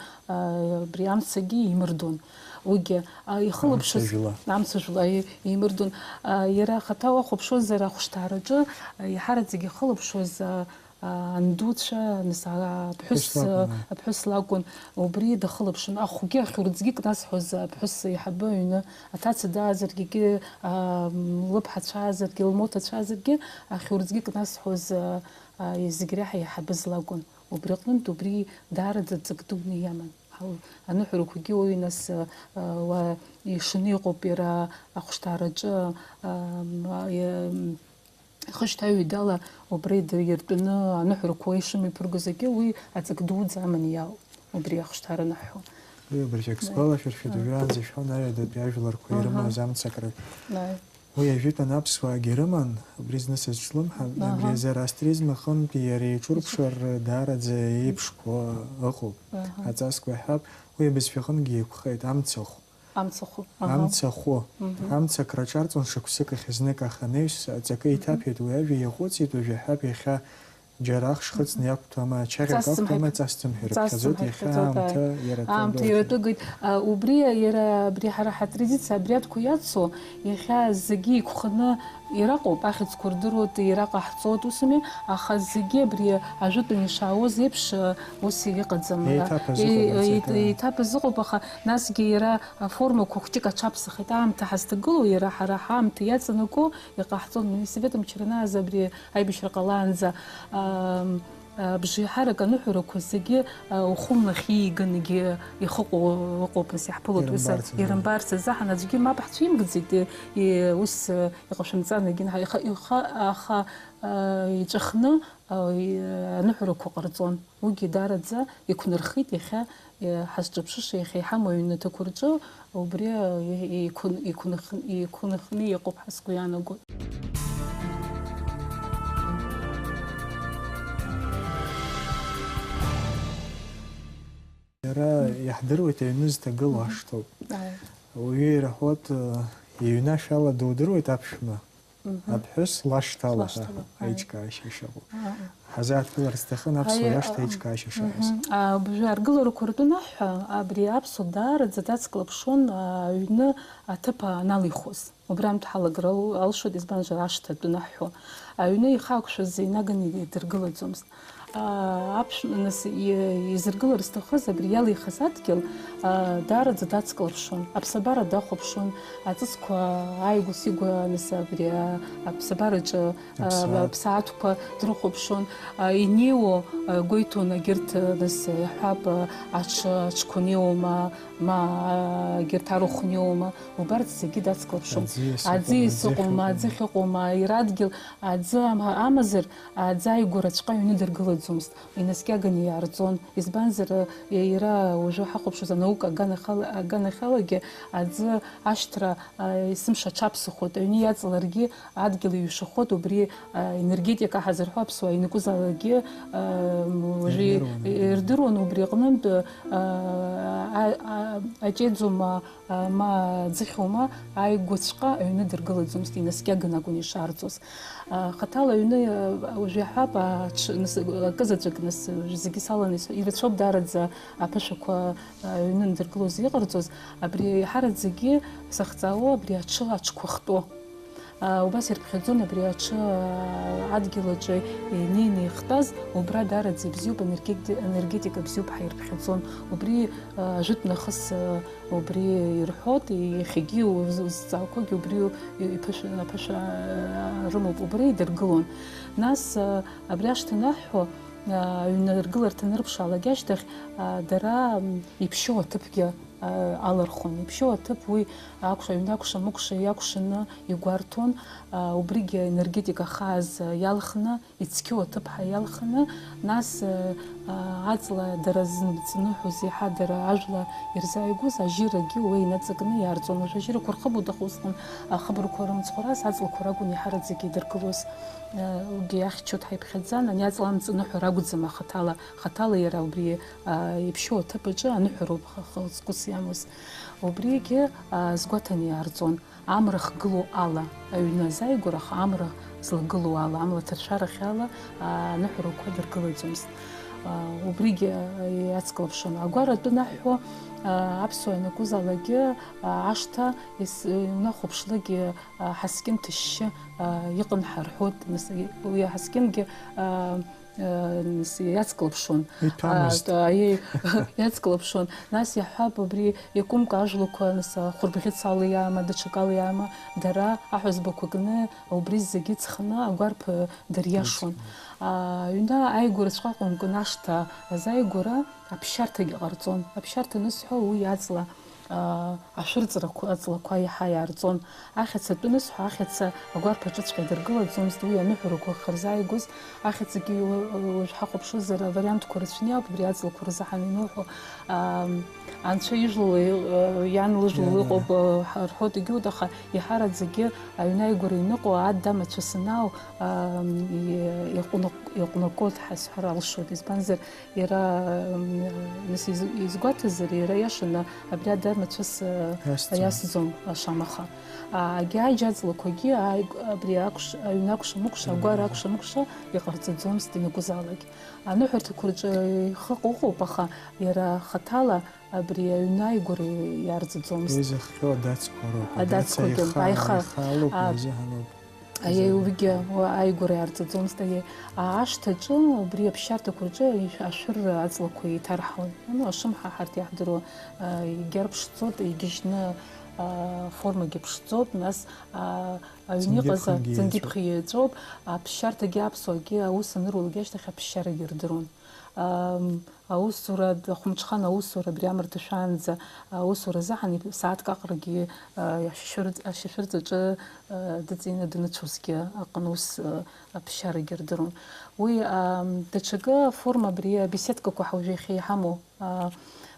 абри амцагьы имырдон. Уигьы, а, ихылаԥшыз Амцажәла. Амцажәла, и-, имырдон. А, иара ахаҭа уахәаԥшуазар, ахәшҭаараҿы, а, иаҳараӡак ихылаԥшуаз, а, а, андуцәа, нас, а, аԥҳәыс, Аԥҳәыс лакәын, а, аԥҳәыс лакәын. Убри дахылаԥшын. Ахәгьы ахьурӡгьы кнасҳәоз аԥҳәыс еиҳабы аҩны Аҭаца даазаргьы, егьи, аа, лыԥҳацәаазаргьы, лмоҭацәаазаргьы, ахьурӡгьы кнасҳәоз, аа, аа, зегь реиҳа еиҳабыз лакәын. Убри аҟнытә убри даараӡа ҵак дуны иаман. Ҳа-, аныҳәарақәагьы уи нас, аа, уа ишаны иҟоуп иара ахәшҭаараҿы, аа, м, а, иа-, м, Ихышьҭаҩ идала убра идыртәаны аныҳәарақәа ишымҩаԥыргоз егьи уи аҵак дуӡӡа аман иаауп, убри ахәшҭаара аныҳәо. Уи убыржәак Да. сгәалашәыршәеит, Да. уажәраанӡа ишәҳәон аҩадатәи ажәларқәа Аҳа. ирымаз амцакрак. Аи. Уи ажәытәан аԥсуаагьы рыман, убри зны сызҿлымҳан, Аҳа. абри азороастризм аҟынтәи иара иҿурԥшыр даараӡа еиԥшқәа ыҟоуп. Аҳа. Аҵасқәа иаҳҳәап, уи абызшәаҟынгьы еиқәхеит, амцахә. Амцахә. Аҳа. Амцахә. Мгм. Амца акраҿарҵон шықәсык ахь знык, аха анаҩс аҵакы Мгм. иҭаԥеит уи ажәа, иаҟәыҵит, уажә иаҳҳәап, иахьа џьара ахш хыҵны иақәтәама, ачаӷьак Ҵасӡымҳәа ақәтәама, ик-, ҵасӡымҳәа ирыԥхьаӡоит, ҵасӡымҳәа иахьа ирыԥхьаӡоит, аамҭа ааи. иара Аамҭа тәадоуп. иара тәыгоит. А, убри иара, абри ҳара ҳатрадициа абриадқәа иацу, иахьа зегьы иқәханы Ираҟоуп, ахьӡқәа рдыруеит, ира ҟаҳҵоит, усами, аха зегьы абри ажәытәан ишаауаз еиԥш, ус иҟаӡам. Еиҭаԥаз Е-, ыҟоуп, е-, аҵакы. еиҭаԥаз ыҟоуп, аха насгьы иара аформақәа хәҷык аҽаԥсахит. Аамҭа ҳазҭагылоу иара ҳара ҳаамҭа иаҵанаго иҟаҳҵон. Асовет мчра анааз абри аибашьра ҟалаанӡа, ам, Абжеиҳарак аныҳәарақәа зегьы, а, ухәылнахь ииганагьы ихыҟоу ыҟоуп, нас иаҳԥылоит, ус, Ирымбарц азы. ирымбарц азы, ҳан аӡәгьы мап ҳцәимгӡеит, и-, и-, ус, а, иҟашәымҵан, егьин, ҳа-, иха-, иха-, аха, а, иҵәахны, а, и-, аныҳәарақәа ҟарҵон. Уигьы даараӡа иқәнархеит иахьа, а, ҳазҿыԥшыша, иахьа иҳамоу аҩнаҭақәа рҿы, Убри, э, еиқәын-, еиқәных-, еиқәынхны иҟоуп ҳәа сгәы иаанагоит. Иара иаҳдыруеит аҩны зҭагылоу Мгм. ашҭоуп. Ааи. Уаҩы ирҳәоит, э, иҩны ашәала дудыруеит аԥшәма. Мгм. Аԥҳәыс лашҭала ҳәа Лашҭала, ҳаи. аиҿкаашьа шыҟоу. Аа, аа. Ҳазааҭгылар сҭахын аԥсуа Ҳаи, иашҭа аа, аиҿкаашьа шыҟаз. мгм. А, абжьы аргыларақәа ртәы анаҳҳәа, абри аԥсуа даараӡа дацклаԥшуан, а, аҩны аҭыԥ аналихуаз. Убри аамҭа ҳалагар ал-, алшоит, избанзар, ашҭа атәы анаҳҳәо. Аҩны ихы ақәшәаз инаганы идыргылаӡомызт. Аа, аԥшәма, нас, и-, изыргылар зҭахыз абри иалихыз адгьыл, аа, даараӡа дацклаԥшуан, аԥсабара дахәаԥшуан, аҵысқәа ааигәа-сигәа, нас, абри, аа, аԥсабараҿы, аа, Аԥсаатә. аԥсаатәқәа дрыхәаԥшуан, Инеиуоу гәеиҭон, егьырҭ, нас иаҳҳәап, аҽы, аҽқәа неиуоума, ма егьырҭ арахә неиуоума, убарҭ зегьы дацклаԥшуан. Аӡы иасыхәоума, аӡы иасыхәоума, ахьыҟоума, аӡы ахьыҟоума, иара адгьыл, аӡы ам-, амазар, аӡы ааигәараҵәҟьа аҩны дыргылаӡомызт, инаскьаганы иаарҵон. Избанзар, иара уажәы ҳахәаԥшуаз анаука аганахьала-, аганахьалагьы аӡы ашьҭра, а, есымша аҽаԥсахуеит, аҩны иаҵаларгьы адгьыл иҩшахоит, убри, а, енергетика ҳазырҳәо аԥсуаа ианакәызаалакгьы, а, уажәы ирдыруан, ирдыруан, убри аҟнынтә, а, а, а, аҷеӡома, а, ма ӡыхьоума, ааигәаҵәҟьа аҩны дыргылаӡомызт, инаскьаган акәын ишаарҵоз. А, хаҭала аҩны, а, уажә иаҳҳәап, а, ҽ-, нас, акызаҵәык, нас, уажә зегьы саланы ис-, ирацәоуп даараӡа аԥышәақәа, а, аҩны ндыргылоз иҟарҵоз, абри еиҳараӡакгьы сахҵаауа абри аҽы аҽқәа хтәо. А, убас ирԥхьаӡон абри аҽы, а, адгьыл аҿы инеины ихтәаз, убра даараӡа ибзиоуп, энергети-, энергетика бзиоуп ҳәа ирԥхьаӡон. Убри, а, ажәытә нахыс, а, убри ирҳәоит, иахьагьы уз-, узҵаақәогьы убри иԥышә-, аԥышәа, а, рымоуп, убри идыргылон. Нас, а, абри ашҭа анаҳҳәо, а, аҩны аргыларҭа анырԥшаалак ашьҭахь, а, дара, м, иԥшьоу аҭыԥгьы, а, алырхон. Иԥшьоу аҭыԥ уи акәша-, аҩны акәша-мыкәша иакәшаны игәарҭон, а, убригьы аенергетика ахааз, а, иалхны, ицқьоу аҭыԥҳа иалхны, нас, а, а, аҵла дара зымҵныҳәоз, еиҳа дара ажәла ирзааигәоз ажьырагьы уа инаҵакны иаарҵон. Уажә ажьырақәа рхыбуп, аха усҟан ахыбрақәа рымцхәарас аҵлақәа ракәын иаҳараӡак идыргылоз. Уигьы иахьчоит ҳаиԥхьаӡан, ани аҵла амҵаныҳәара акәӡам ахаҭала, хаҭала иара убри, а, иԥшьоу аҭыԥ аҿы аныҳәароуп ха-, ха-, згәы иамоз. Убригьы, а, згәаҭаны иаарҵон, амра хгылоу ала, аҩны азааигәара, аха амра злагылоу ала, амла ҭаршәарахь ала, а, аныҳәарақәа дыргылаӡомызт. А, убригьы, а, иацклаԥшын. Агәаратәы наҳҳәо, а, аԥсуаа ианакәызаалакгьы, а, ашҭа ес-, иунахәаԥшлакгьы, а, ҳаскьын ҭышьшьы, а, иҟан ҳәа рҳәоит, нас, уи аҳаскьынгьы, а, а, нас, иацклаԥшуан. Иҭәамызт. А, а, и-, иацклаԥшуан. Нас иаҳҳәап, убри иакәымкәа ажәлақәа, нас, ахәырбӷьыц ала иаама, даҽакала иаама, дара аҳәызбақәа кны, убри зегьы ҵхны агәарԥ, а, дыриашон. Ицқьон. А, аҩны ааигәараҵәҟьа акәымкәан ашҭа азааигәара аԥсшьарҭагьы ҟарҵон. Аԥсшьарҭа анысҳәо, уи аҵла, а, ашәырҵрақәа, аҵлақәа иаҳа иаарҵон. Ахьаца атәы анысҳәа, ахьаца агәарԥ аҿыҵәҟьа идыргылаӡомызт, уи аныҳәарақәа хырзааигоз. Ахьацагьы уа-, уажә ҳахәаԥшызар, авариантқәа рацәаны иауп, убри аҵлақәа рзы ҳаныҳәо, а, анцәа ижәлала, а, иан лыжәлала, иан, иан, ыҟоуп, а, ҳа-, рҳәоит, егьут, аха иаҳараӡакгьы аҩны ааигәара иныҟәо ад амацәыс анаау, а, и-, иҟәнак-, иҟәнакуеит ҳәа сҳәар алшоит, избанзар, иара, м, нас из-, изгәаҭазар, иара иашаны абри ада мацәыс, э, иасӡом, иасӡом ашамаха. А, агьааџь аҵлақәагьы ааиг-, абри акәш-, аҩны акәша-мыкәша, агәара акәша-мыкәша иҟарҵаӡомызт ианакәызаалак. Аныҳәарҭақәа рҿы ихы ыҟоуп, аха иара хаҭала абри аҩны ааигәара иаарҵаӡомызт. Уи зыхҟьо адацқәа роуп. Адацқәагьы, адацқәа аиха-, аиха-, аиха алоуп, а, иазыҳәаноуп. Аиеи, уигьы уа-, ааигәара иаарҵаӡомызт, аиеи. А, ашҭаҿы, убри аԥсшьарҭақәа рҿы ишә-, ашәыр аҵлақәа еиҭарҳауан. Ну, ашымҳа ҳарҭ иаҳдыруа, а, егьарԥшӡоит, игьежьны, а, формагьы ԥшӡоуп, нас, а, аҩны иҟаз ҵангьы ԥхьа иеҵәоуп, аԥсшьарҭагьы аԥсуаагьы аус аныруалак ашьҭахь аԥсшьарагьы рдыруан. Ам, Аусура, ахәымҽхан аусура абри амарҭашәаанӡа аусура азыҳәан иб-, сааҭк аҟарагьы, а, ашьашәыр-, ашьашәырҵаҿы, а, дыҵины даныцәозгьы аҟны ус, а, аԥсшьарагьы рдыруан. Уи, а, даҽакы аформа абри абеседкақәа ҳа уажәы иахьа иҳамоу, а,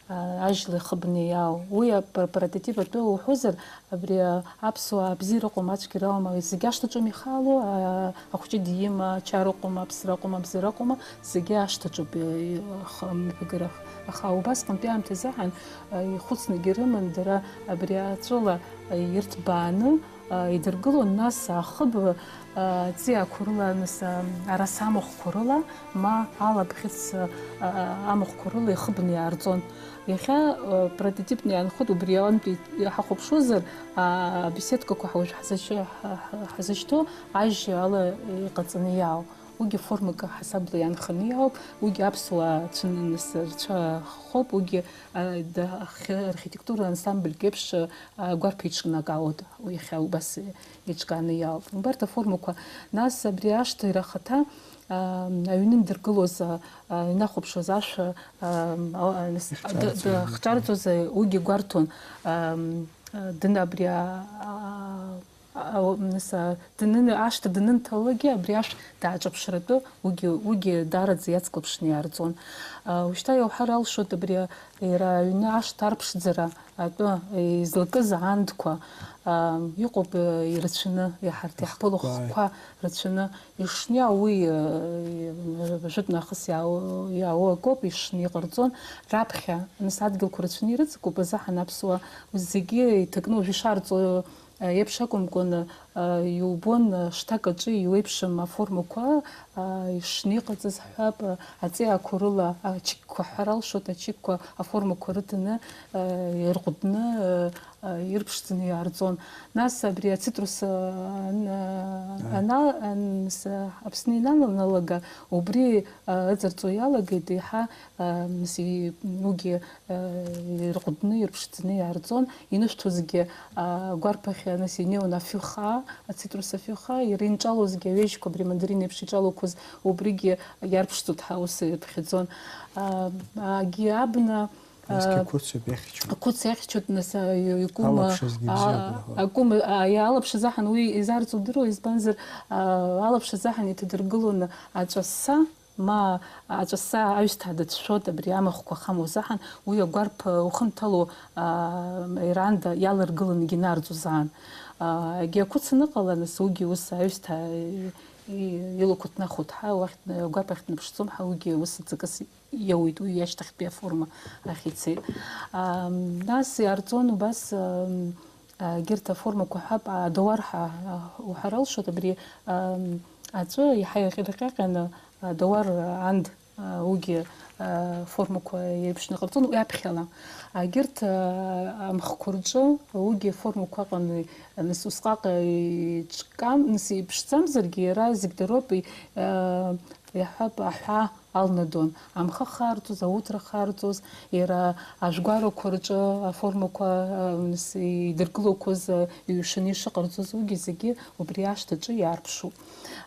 а, ажьла ихыбны иаау. Уи апр-, прототип атәы уҳәозар, Абри, а, аԥсуаа бзиара ыҟоума, ацәгьара ыҟоума, зегьы ашҭаҿы ихало, а, ахәҷы диима, ачара ыҟоума, аԥсра ыҟоума, абзиара ыҟоума, зегьы ашҭаҿоуп, э, х-, мҩаԥгара. Аха убасҟантәи аамҭазы аҳәан, а, ихәыцнагьы рыман, дара абри аҵәыла, а, ирҭбааны, а, идыргылон, нас ахыб, а, ҵиаақәа рыла, нас, а, араса амахәқәа рыла, ма алабӷьыц, а, а, амахәқәа рыла ихыбны иаарҵон. Иахьа, э, прототипны иаанхоит, убри аҟынтәи ҳахәаԥшуазар, а, абеседкақәа ҳа уажә ҳзашьы-, ҳа-, ҳа-, ҳазышьҭоу ажь ала иҟаҵаны иаау. Уигьы формак ҳасабла иаанханы иаауп, уигьы аԥсуаа цәаныс рцәа хоуп, уигьы, а, да-, архи-, архитектура ансамбльк еиԥш, а, гәарԥ еиҿкаауеит, уи иахьа убас еиҿкааны иаауп. Убарҭ аформақәа, нас абри ашҭа иара ахаҭа, а, аҩны индыргылоз, а, а, инахәаԥшуаз ашәа, а, а, нас, Ихҿарҵоз. Д-, д-, хҿарҵоз, уигьы гәарҭон, а, а, дын абри, а, а, А, о, нас, а, данын-, ашҭа данынҭалалакгьы абри ашә дааҿаԥшратәы, уигьы, уигьы даараӡа иацклаԥшны иаарҵон. А, ушьҭа иауҳәар алшоит абри, а, иара аҩны ашҭа арԥшӡара атәы излакыз аандқәа, а, иҟоуп, а, ирацәаны, иаҳарҭ, иаҳԥыло Ахқәа. Хқәа рацәаны, ишниа уи, а, жәытә нахыс иаау-, иаауа акоуп, ишны иҟарҵон. Раԥхьа, нас, адгьылқәа рацәаны ирыҵакуп, азыҳәан аԥсуаа зегьы иҭакны уажә ишарҵо еиԥш акәымкәан, иубон, шҭак аҿы иуеиԥшым аформақәа ишны иҟаҵаз ҳҳәап, аҵиаақәа рыла ачықьқәа ҳәа ралшоит, ачықьқәа аформақәа рыҭаны, ирҟәыдны, ирԥшӡаны иаарҵон. Нас абри ацитрус ан-, ана-, анс-, Аԥсны инаналага, убри ыҵарҵо иалагеит, еиҳа, нас, и-, уигьы ирҟәыдны, ирԥшӡаны иаарҵон, инышәҭозгьы, а, агәарԥ ахь, нас, инеиуан афҩы хаа, ацитрус афҩы хаа, иара инҿалозгьы аҩежьқәа, абри амандарин еиԥш иҿалақәаз, убригьы иарԥшӡо ҳәа ус ирыԥхьаӡон. А, агьи абна, а, Насгьы ақәыцоуп иахьчо. Ақәыц иахьчоит, нас, а, и-, икәым, Алаԥшызгьы а, бзиоуп, аха. Акәым, а, иалаԥшыз аҳан уи изарҵо удыруа, избанзар, а, алаԥшыз аҳан иҭадыргылон аҵәаса, Ма аҵәаса аҩсҭаа дацәшәоит, абри амахәқәа ахамоу азыҳәан, уи агәарԥ ухымҭало, аа, Иранда иаларгыланы егьынарҵозаан. Аа, егьи ақәыц аныҟала, нас уигьы ус аҩсҭаа и-, и-, илақәа ҭнахуеит ҳәа, уахь, агәарԥ ахь днаԥшӡом ҳәа, уигьы ус аҵакыс иауит, уи иашьҭахьтәи аформа ахь ицеит. Ам, нас иаарҵон убас, ам, а, егьырҭ аформақәа ҳәа, а, адауар ҳәа, а, уҳәар алшоит, абри, ам, аҵәы иаҳа иҟьаҟьаны, а, адауар, а, анд, а, уигьы, а, формақәа еиԥшны иҟарҵон, уи аԥхьала. А, егьырҭ, а, амхқәа рҿы уигьы аформақәа ыҟан, нас усҟак иҿкам, нас иԥшӡамзаргьы, иара зегь дароуп, и-, а, иаҳҳәап, аҳәаа алнадон, амхы ахарҵоз, ауҭра ахарҵоз, иара ажәгәарақәа рҿы аформақәа, а, с-, идыркылақәоз, а, иҩшаны ишыҟарҵоз, уигьы зегьы убри ашҭаҿы иаарԥшуп.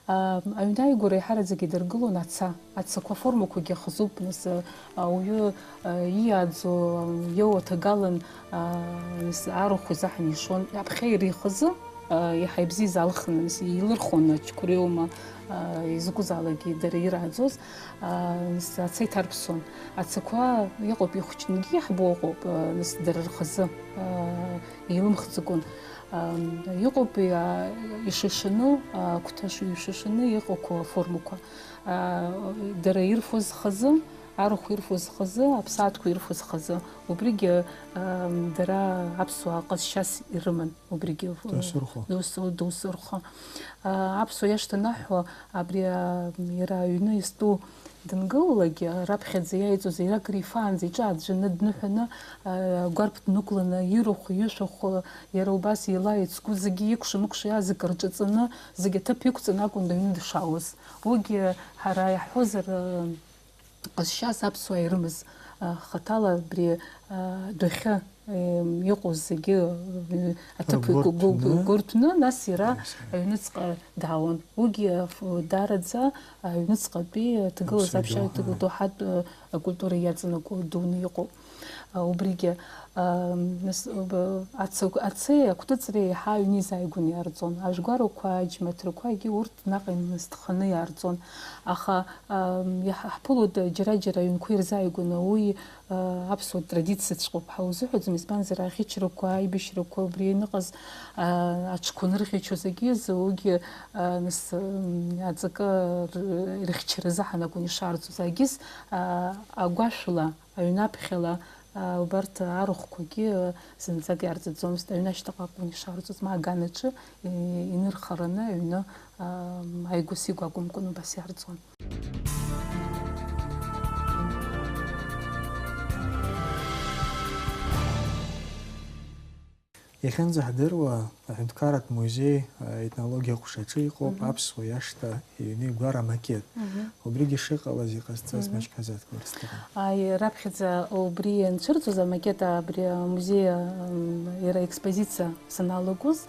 А, аҩны ааигәара еиҳараӡак идыргылон аца. Ацақәа аформақәагьы хазуп, нас, а, ауаҩы, а, ииааӡо, а, иоуа ҭагалан, а, нас арахә изаҳан ишон. Аԥхьа иара ихазы, а, иаҳа ибзиаз алхны, нас, илырхон ачқәреиума, а, изакәызаалакгьы дара ирааӡоз. Аа, нас аца иҭарԥсон. Ацақәа иҟоуп, ихәҷынгьы иаҳбо ыҟоуп, аа, нас дара рхазы, аа, еилымхӡакәан. Ам, иҟоуп, иа-, ишышаны, аа, агәҭа ш-, ишышаны иҟақәоу аформақәа. Аа, дара ирфоз хазы, арахә ирфоз хазы, аԥсаатәқәа ирфоз хазы. Убригьы, ам, дара аԥсуаа ҟазшьас ирыман. Убригьы, э, Доусурхо. Доусу-, Доусурхо. А, аԥсуа иашҭа анаҳҳәо, абри, а, иара аҩны изтәу дангылалакгьы, раԥхьаӡа иааиҵоз, иара акыр ифаанӡа иҿы аӡәӡәаны дныҳәаны, а, агәарԥ днықәланы, ирахә, ишәахә, иара убас ила ицгәы зегьы икәша-мыкәша иааз акы рҿаҵаны, зегь аҭыԥ иқәҵаны акәын аҩны дшаауаз. Уигьы ҳара иаҳҳәозар, а, ҟазшьас аԥсуаа ирымаз, а, хаҭала абри, а, адәахьы, э, иҟоу зегьы, э, аҭыԥ Ргәы гәы-, гәы-, рҭәны. Гәы рҭәны, нас иара Нас иара. Аҩныҵҟа даауан. Уигьы, аф-, даараӡа аҩныҵҟатәи аҭагылазаашьа Аԥсуа доуҳа. Доуҳатә, э, акультура иаҵанакуа дуны иҟоуп. А, убригьы, а, нас, б-, аци-, ацеи акәтыҵреи еиҳа аҩны изааигәаны иаарҵон. Ажәгәарақәа, аџьмаҭрақәа, егьи урҭ наҟ инасҭханы иаарҵон. Аха, а, иаҳ-, ҳԥылоит џьара-џьара аҩнқәа ирзааигәаны, уи, а, аԥсуа традициаҵәҟьоуп ҳәа узыҳәаӡом, избанзар, аӷьычрақәа, аибашьрақәа, убри аныҟаз, а, аҽқәа нырӷьычоз егьи азы, уигьы, а, нас, м, аҵакы р-, рыхьчаразы ҳанакәын ишаарҵоз. Егьыс, а, агәашәла, аҩнаԥхьала, а, убарҭ арахәқәагьы, а, зынӡак иаарҵаӡомызт, аҩны ашьҭахь акәын ишаарҵоз, ма аганаҿы, и-, инырхараны аҩны, а, ааигәа-сигәа акәымкәан убас иаарҵуан. Иахьынӡаҳдыруа, аҳәынҭқарратә музеи аетнологиа ҟәшаҿы иҟоуп аԥсуа иашҭа иҩны игәара амакет. Убригьы шыҟалаз иҟазҵаз маҷк ҳазаҭгыларц сҭахын. Аи, раԥхьаӡа убри анцәырҵуаз, амакет абри амузеи, м, иара аекспозициа саналагоз,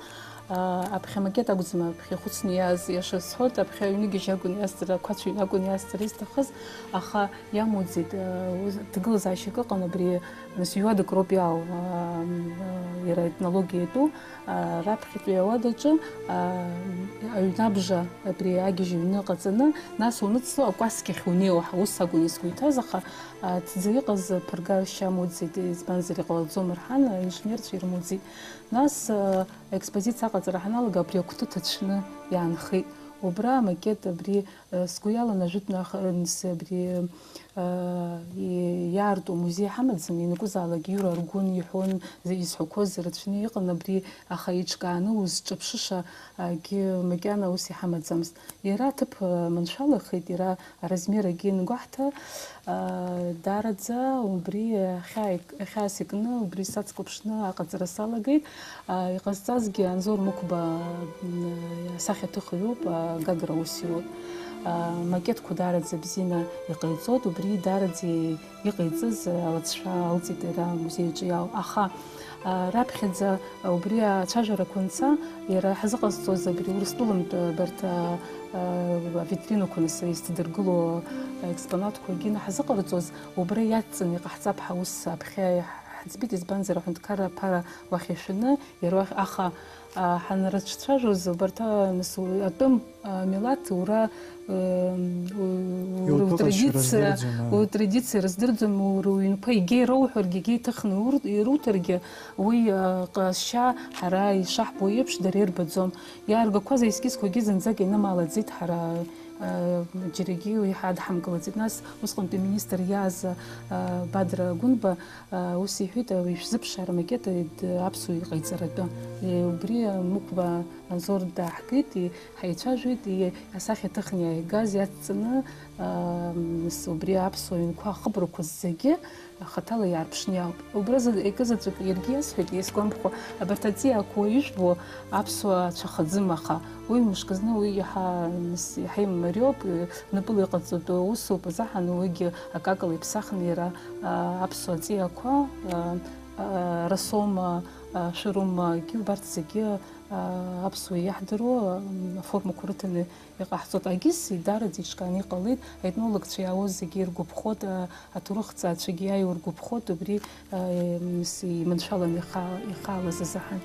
а, аԥхьа амакет акәӡам, аԥхьа ихәыцны иааз, иаша сҳәоит, аԥхьа аҩныгьежь акәын иазҵара, ақәацә ҩны акәын иазҵара изҭахыз, аха иамуӡеит, а, уз-, ҭагылазаашьак ыҟан абри. Нас ҩадак роуп иаау, аа, иара аетнологиа иатәу, аа, раԥхьатәи ауадаҿы, аа, аҩнабжа абри агьежь аҩны ҟаҵаны, нас уныҵло акәасқьахь унеиуа, ус акәын сгәы иҭаз, аха, аа, ҭӡа иҟаз ԥыргашьа амуӡеит, избанзар иҟалаӡом рҳәан, аинженерцәа ирмуӡеит. Нас, аа, аекспозициа аҟаҵара ҳаналага, абри агәҭа ҭацәны иаанхеит. Убра амакет абри, аа, сгәы иалан ажәытәнахыс абри, иаарту музеи ҳамаӡам, ианакәызаалак Иура Аргәын иҳәон, изҳәақәоз рацәаны иҟан абри, аха еиҿкааны узҿаԥшыша акгьы макьана ус иҳамаӡамызт. Иара аҭыԥ маншәалахеит, иара аразмер акгьы иангәаҳҭа, даараӡа убри ахьаа-, ахьаас икны, убри сацклаԥшны аҟаҵара салагеит. Иҟазҵазгьы Анзор Мықәба, м, асахьаҭыхҩуп, Гагра аус иуп. Макетқәа даараӡа бзианы иҟаиҵоит, убри даараӡа иҟаиҵаз алҵшәа алҵит иара амузеи аҿы иаау. Аха, раԥхьаӡа убри ацәажәарақәа анца, иара ҳзыҟазҵоз абри Урыстәылантә абарҭ, авитринақәа нас изҭадыргыло аекспонатқәагьы ҳзыҟарҵоз, убра иадҵаны иҟаҳҵап ҳәа ус аԥхьа ҳаӡбеит, избанзар, аҳәынҭқарра аԥара уахь ишәаны, иара уахь, аха, а, ҳанрыцәцәажәоз, убарҭ, а, нас, у-, атәым, а, милаҭ ура, ы, у-, у-, Иуҭәу ҟазшьа утрадициа, рыздырӡом, а. Утрадициа рыздырӡом, ура уҩнқәа егьа ироуҳәаргьы, егьа иҭыхны ур-, ируҭаргьы, уи, а, ҟазшьа ҳара ишаҳбо еиԥш дара ирбаӡом. Иааргақәаз аескизқәагьы зынӡак инымаалаӡеит ҳара. Џьарагьы уи ҳадҳамкылаӡеит. Нас усҟантәи аминистр иааз, а, Бадра Гәынба, а, ус иҳәеит, уи шәзыԥшаар, амакет, д-, аԥсуа иҟаиҵаратәы. Е, убри Мықәба Анзор дааҳгеит, и-, ҳаицәажәеит, и-, асахьаҭыхны иааигаз иадҵаны, а, нас убри аԥсуа ҩнқәа ахыбрақәа зегьы, хаҭала иаарԥшны иаауп. Убра за-, икызаҵәык иаргьы иасҳәеит, исгәамԥхо, абарҭ аҵиаақәа уаҩы ижәбо аԥсуаа цәахаӡым, аха уи мышкызны уи иаҳа, нас, иаҳа имариоуп, напыла иҟаҵатәу усоуп азыҳәан уигьы акакала иԥсахны иара, а, аԥсуа аҵиаақәа, а, а, расома, а, шәырума, егьи убарҭ зегьы, а, аԥсуа иаҳдыруа, м, аформақәа рыҭаны иҟаҳҵоит. Агьыс идараӡа иҿкааны иҟалеит, аетнологцәа иаауаз зегьы иргәаԥхоит, а, аҭоурыхҭҵаацәагьы иааиуа ргәаԥхоит, убри, а, м, с-, иманшәаланы иха-, ихаалаз азыҳәан.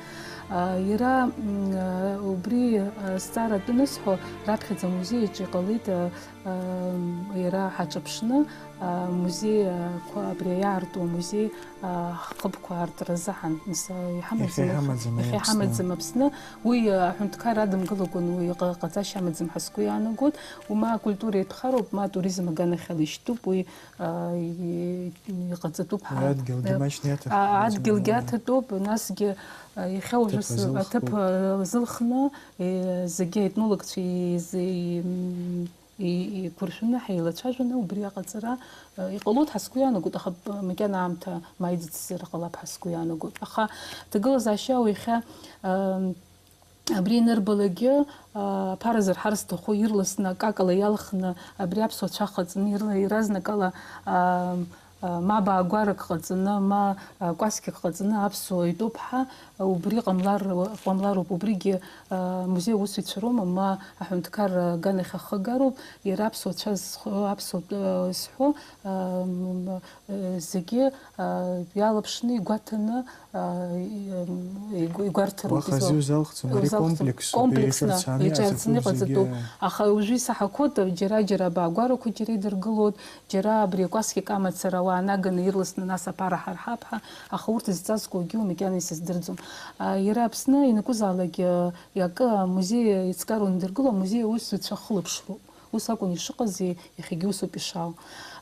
А, иара, м, а, убри, а, азҵаара атәы анысҳәо, раԥхьаӡа амузеи аҿы иҟалеит, а, а, м, иара ҳаҿыԥшны, а, музеиқәа, абри иаарту амузеи, а, ҳхыбқәа аартра азыҳәан. Нас, а, иҳамаӡам, иахьа иҳамаӡам, иахьа иаԥсны. Иҳамаӡам Аԥсны. Уи, а, аҳәынҭқар адымгылакәан, уи иҟа-, иҟаҵашьа амаӡам ҳәа сгәы иаанагоит. Уи ма акультура иатәхароуп, ма атуризм аганахьала ишьҭоуп, уи, а, и-, иҟаҵатәуп ҳәа. Уи адгьылгьы, э, маҷны иаҭатәуп, а, адгьылгьы маӡам, аҭатәуп, насгьы, а, иахьа уажәы аҭыԥ с-, азылхуп. Аҭыԥ, а, азылхны, э, зегьы аетнологцәа изы-, и-, м, и-, еиқәыршәаны ҳаилацәажәаны убри аҟаҵара, э, иҟалоит ҳәа сгәы иаанагоит, аха, п-, макьана аамҭа маиӡацзар ҟалап ҳәа сгәы иаанагоит. Аха ҭагылазаашьа иаау иахьа, ам, Абри ианырбалакгьы, аа, аԥара зырҳар зҭаху ирласны акакала иалхны, абри аԥсуа цәа ҟаҵаны, ирла-, иаразнакала, аа, аа, ма баагәарак ҟаҵаны, ма, аа, кәасқьак ҟаҵаны аԥсуа итәоуп ҳәа, убри ҟамлар, ҟамлароуп. Убригьы, аа, амузеи аусзуҩцәа роума, ма аҳәынҭқарра аганахь ахы агароуп, иара аԥсуа цәа зхо, аԥсуа тәы зҳәо, аа, м, зегьы, аа, иалаԥшны, игәаҭаны, аа, и-, игәарҭароуп. Уаҟа изу-, азы иузалхӡом, ари узалхӡом. Комплексуп, комплексны, еиҿырцаны, еиҿырцаны иҟаҵатәуп, иҟаҵатәуп зегьы. Аха уажәы исаҳақәоит, џьара-џьара абаагәарақәа џьара идыргылоит, џьара абри акәасқьа камацара уаанаганы ирласны нас аԥара ҳарҳап ҳәа, аха урҭ зҵазкуагьы макьана исыздырӡом. А, иара Аԥсны ианакәызаалакь, а, акы амузеи еицкаруа ианадыргыло, амузеи аусзуҩцәа ахылаԥшроуп. Ус акәын ишыҟаз, и-, иахьагьы усоуп ишаау.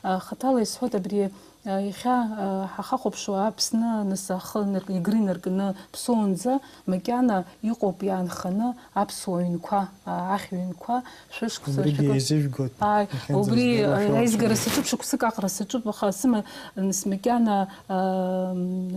А, хаҭала исҳәоит, абри Иахьа ҳахахәаԥшуа Аԥсны нас ахы игры инаркны ԥсоунӡа, макьана иҟоуп иаанханы аԥсуа ҩнқәа, ахь ҩнқәа, шәышықәса, шәышықәса. Убригьы еизыжәгоит. Ааи, убри аизгара саҿуп, шықәсык аҟара саҿуп, аха сыма, нас макьана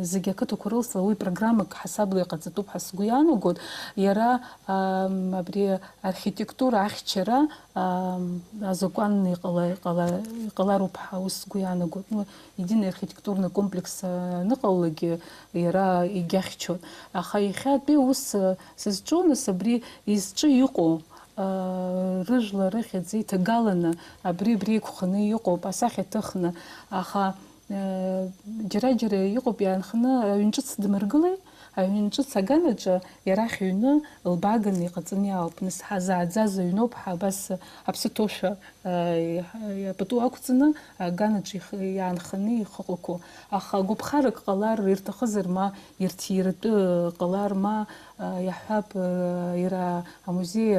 зегьы ақыҭақәа рылсла уи программак ҳасабла иҟаҵатәуп ҳәа сгәы иаанагоит. Иара абри архитектура ахьчара азакәанны иҟала-, иҟала-, иҟалароуп ҳәа ус сгәы иаанагоит. Ну, единый архитектурный комплекс аныҟалалакгьы иара егьахьчоит. Аха иахьатәи ус сызҿу, нас абри изҿы иҟоу, рыжәла рыхьӡ иҭагаланы, абри-абри еиқәханы иҟоуп, асахьа ҭыхны. Аха Џьара-џьара иҟоуп иаанханы аҩн ҿыц дмыргылеи, аҩн ҿыц аганаҿы иара ахьыҩны лбааганы иҟаҵаны иаауп. Нас ҳазааӡаз аҩноуп ҳәа абас аԥсы ҭоушәа, пату ақәҵаны аганаҿы иаанханы ихы ҟақәоу. Аха гәаԥхарак ҟалар ирҭахызар, ма ирҭиратәы ҟалар, ма иаҳҳәап, иара амузеи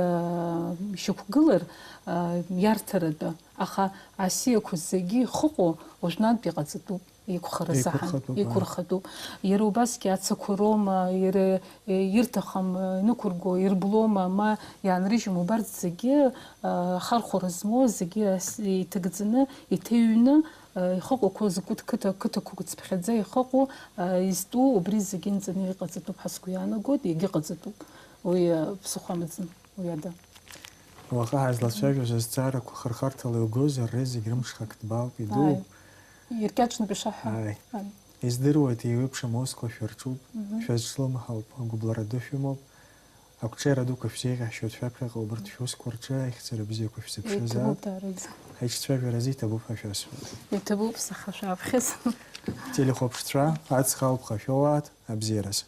ишьақәгылар иарҭаратәы. Аха асиақәа зегьы ихыҟоу уажәнатә иҟаҵатәуп, еиқәхаразы ҳәа. Еиқәырхатәуп, аа. Еиқәырхатәуп. Иара убасгьы ацақәа роума, иара, э, ирҭахым, э, инықәырго ирблома, ма иаанрыжьым, убарҭ зегьы, э, ахархәара змоу зегьы ас-, иҭагӡаны, иҭыҩны, э, ихыҟақәоу зқәыҭ-, қыҭа-, қыҭақәа цыԥхьаӡа ихыҟоу, э, изтәу убри зегьы нҵаны иҟаҵатәуп ҳәа сгәы иаанагоит, егьыҟаҵатәуп. Уи, э, ԥсыхәа амаӡам. Уи ада. Уаха ҳазлацәажәоз азҵаарақәа хырхарҭала иугозар, рызегь рымҽхак ҭбаауп, идууп. Ааи. Иркьаҿнатә ишаҳҳәо. Ааи. Ааи. Издыруеит, еиуеиԥшым аусқәа шәырҿуп, мгм, шәазҿлымҳауп, агәыбылра ду шәымоуп, ақәҿиара дуқәа шәзеиӷьаҳшьоит шәаԥхьаҟа убарҭ шәусқәа рҿы аихьӡара бзиақәа шәзыԥшызаап. Иҭабуп, даараӡа. Ҳаиҿцәажәара азы иҭабуп ҳәа шәасҳәоит. Иҭабуп, саха шәаԥхьаӡа. Телехәаԥшцәа, аҵх алԥха шәоуааит, абзиараз.